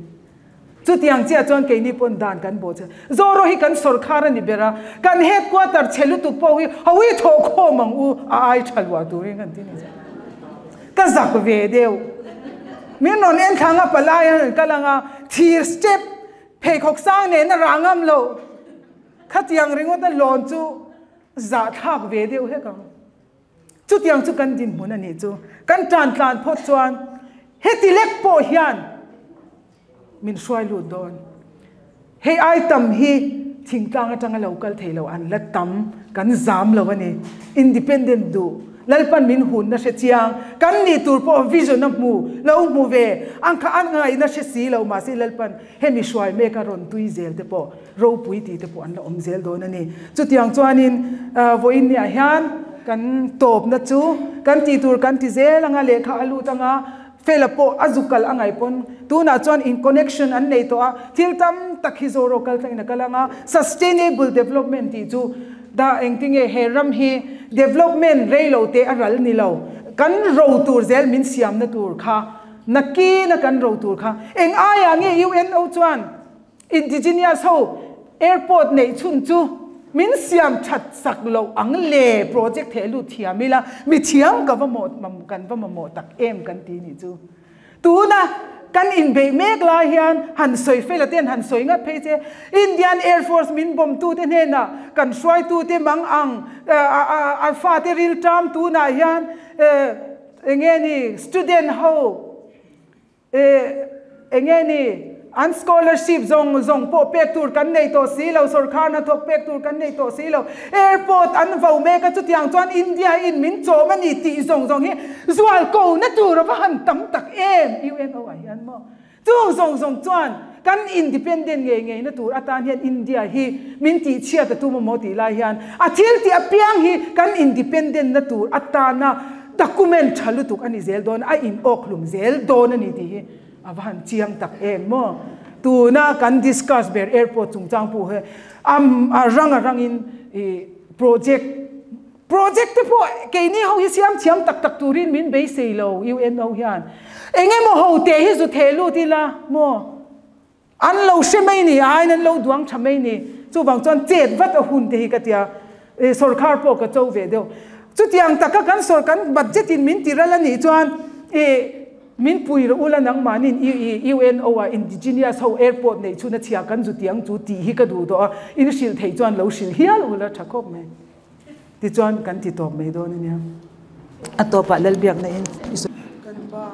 Chutiang chiah chuan keini pawn dan kan bawh che. Zoro hi kan sawrkhar a ni ber a, kan headquarter chhe lutuk pawh hi hawi thawh khawm ang u a ai tha luah turin kan ti ni che. Ka zak ve deuh. Min rawn en thlang a palai an rawn kal ang a, thir step pheikhawk sang nen a rah ngam lo. Khatiang ringawt a lawn chu zahthlak ve deuh hlek ang. Chutiang chu kan dinhmun a nih chu. Kan tan tlan phawt chuan heti lek pawh hian min hruai lut dawn. Hei ai tam hi thingtlang atanga lo kal thei lo an la tam, kan zam lo a ni. Independent duh, Lalpan min hunna hre chiang, kan nih tur pawh vision a hmu, lo hmu ve, ang kha an ngaihna hre si lo mahse Lalpan hemi hruai mek a rawn tui zel te pawh ropui tih te pawh an la awm zel dawn a ni. Chutiang chuanin vawiin niah hian kan tawpna chu kan tih tur kan ti zel anga lehkha a lut anga Fela pawh a zu kal a ngaih pawn tunah chuan in connection an nei tawh a, thil tam tak hi Zoro kal tlangin a kal anga sustainable development tih chu da engtinge he ram hi development rei lo te a ral ni lo kan ro tur zel min siamna tur kha nakina kan ro tur kha eng aiah nge UNO chuan Indigenous ho airport neih chhun chu min siam that sak loh ang le project theh lut thiam ila mi thiam ka va mawh kan va mamawh tak em kan ti nih chu. Tuna kan inbeih mek lai hian han sawi fel a ten han sawi ngat phei che Indian Air Force min bomb tu te hnenah kan hruaitu te mang ang a fate riltam tunah hian enge ni student ho Eh, enge ni? An scholarship zawng zawng pawh pek tur kan nei tawh si lo, sawrkhar hnathawk pek tur kan nei tawh si lo. Airport an vo mek a, chutiang chuan India in min chawm a ni tih zawng zawng hi zual ko na tur a va han tam tak em UNO ah hian maw? Chung zawng zawng chuan kan independent ngei ngei na tur atan hian India hi min tih chhiat a tum a maw tih lai hian a thil tih apiang hi kan independent na tur atana Document tha lutuk a ni zel dawn, a in awk hlum zel dawn a ni tih hi a va han chiang tak em maw. Tuna kan discuss ber airport chungchang pawh hi a rang a rangin i project project te pawh keini ho hi siam thiam tak tak turin min beisei lo UNO hian eng emaw ho te hi zu theh lut ila maw. An lo hre mai ni, a aiin an lo duang tha mai ni. Chuvang chuan chet vat a hun te hi ka tia, sawrkhar pawh ka cho ve deuh. Chutiang taka kan sawr kan budget in min ti ral a nih chuan i min pui rawh ula nangmahniin i UNO ah indigenous ho airport neih chhun a chhia kan zu tiang chu tih hi ka duh tawh a, in hrilh theih chuan lo hrilh hial ula tha khawp mai. Tichuan kan ti tawp mai dawn a nia. A tawpah Lalbiakna in i sawi. Kan pa.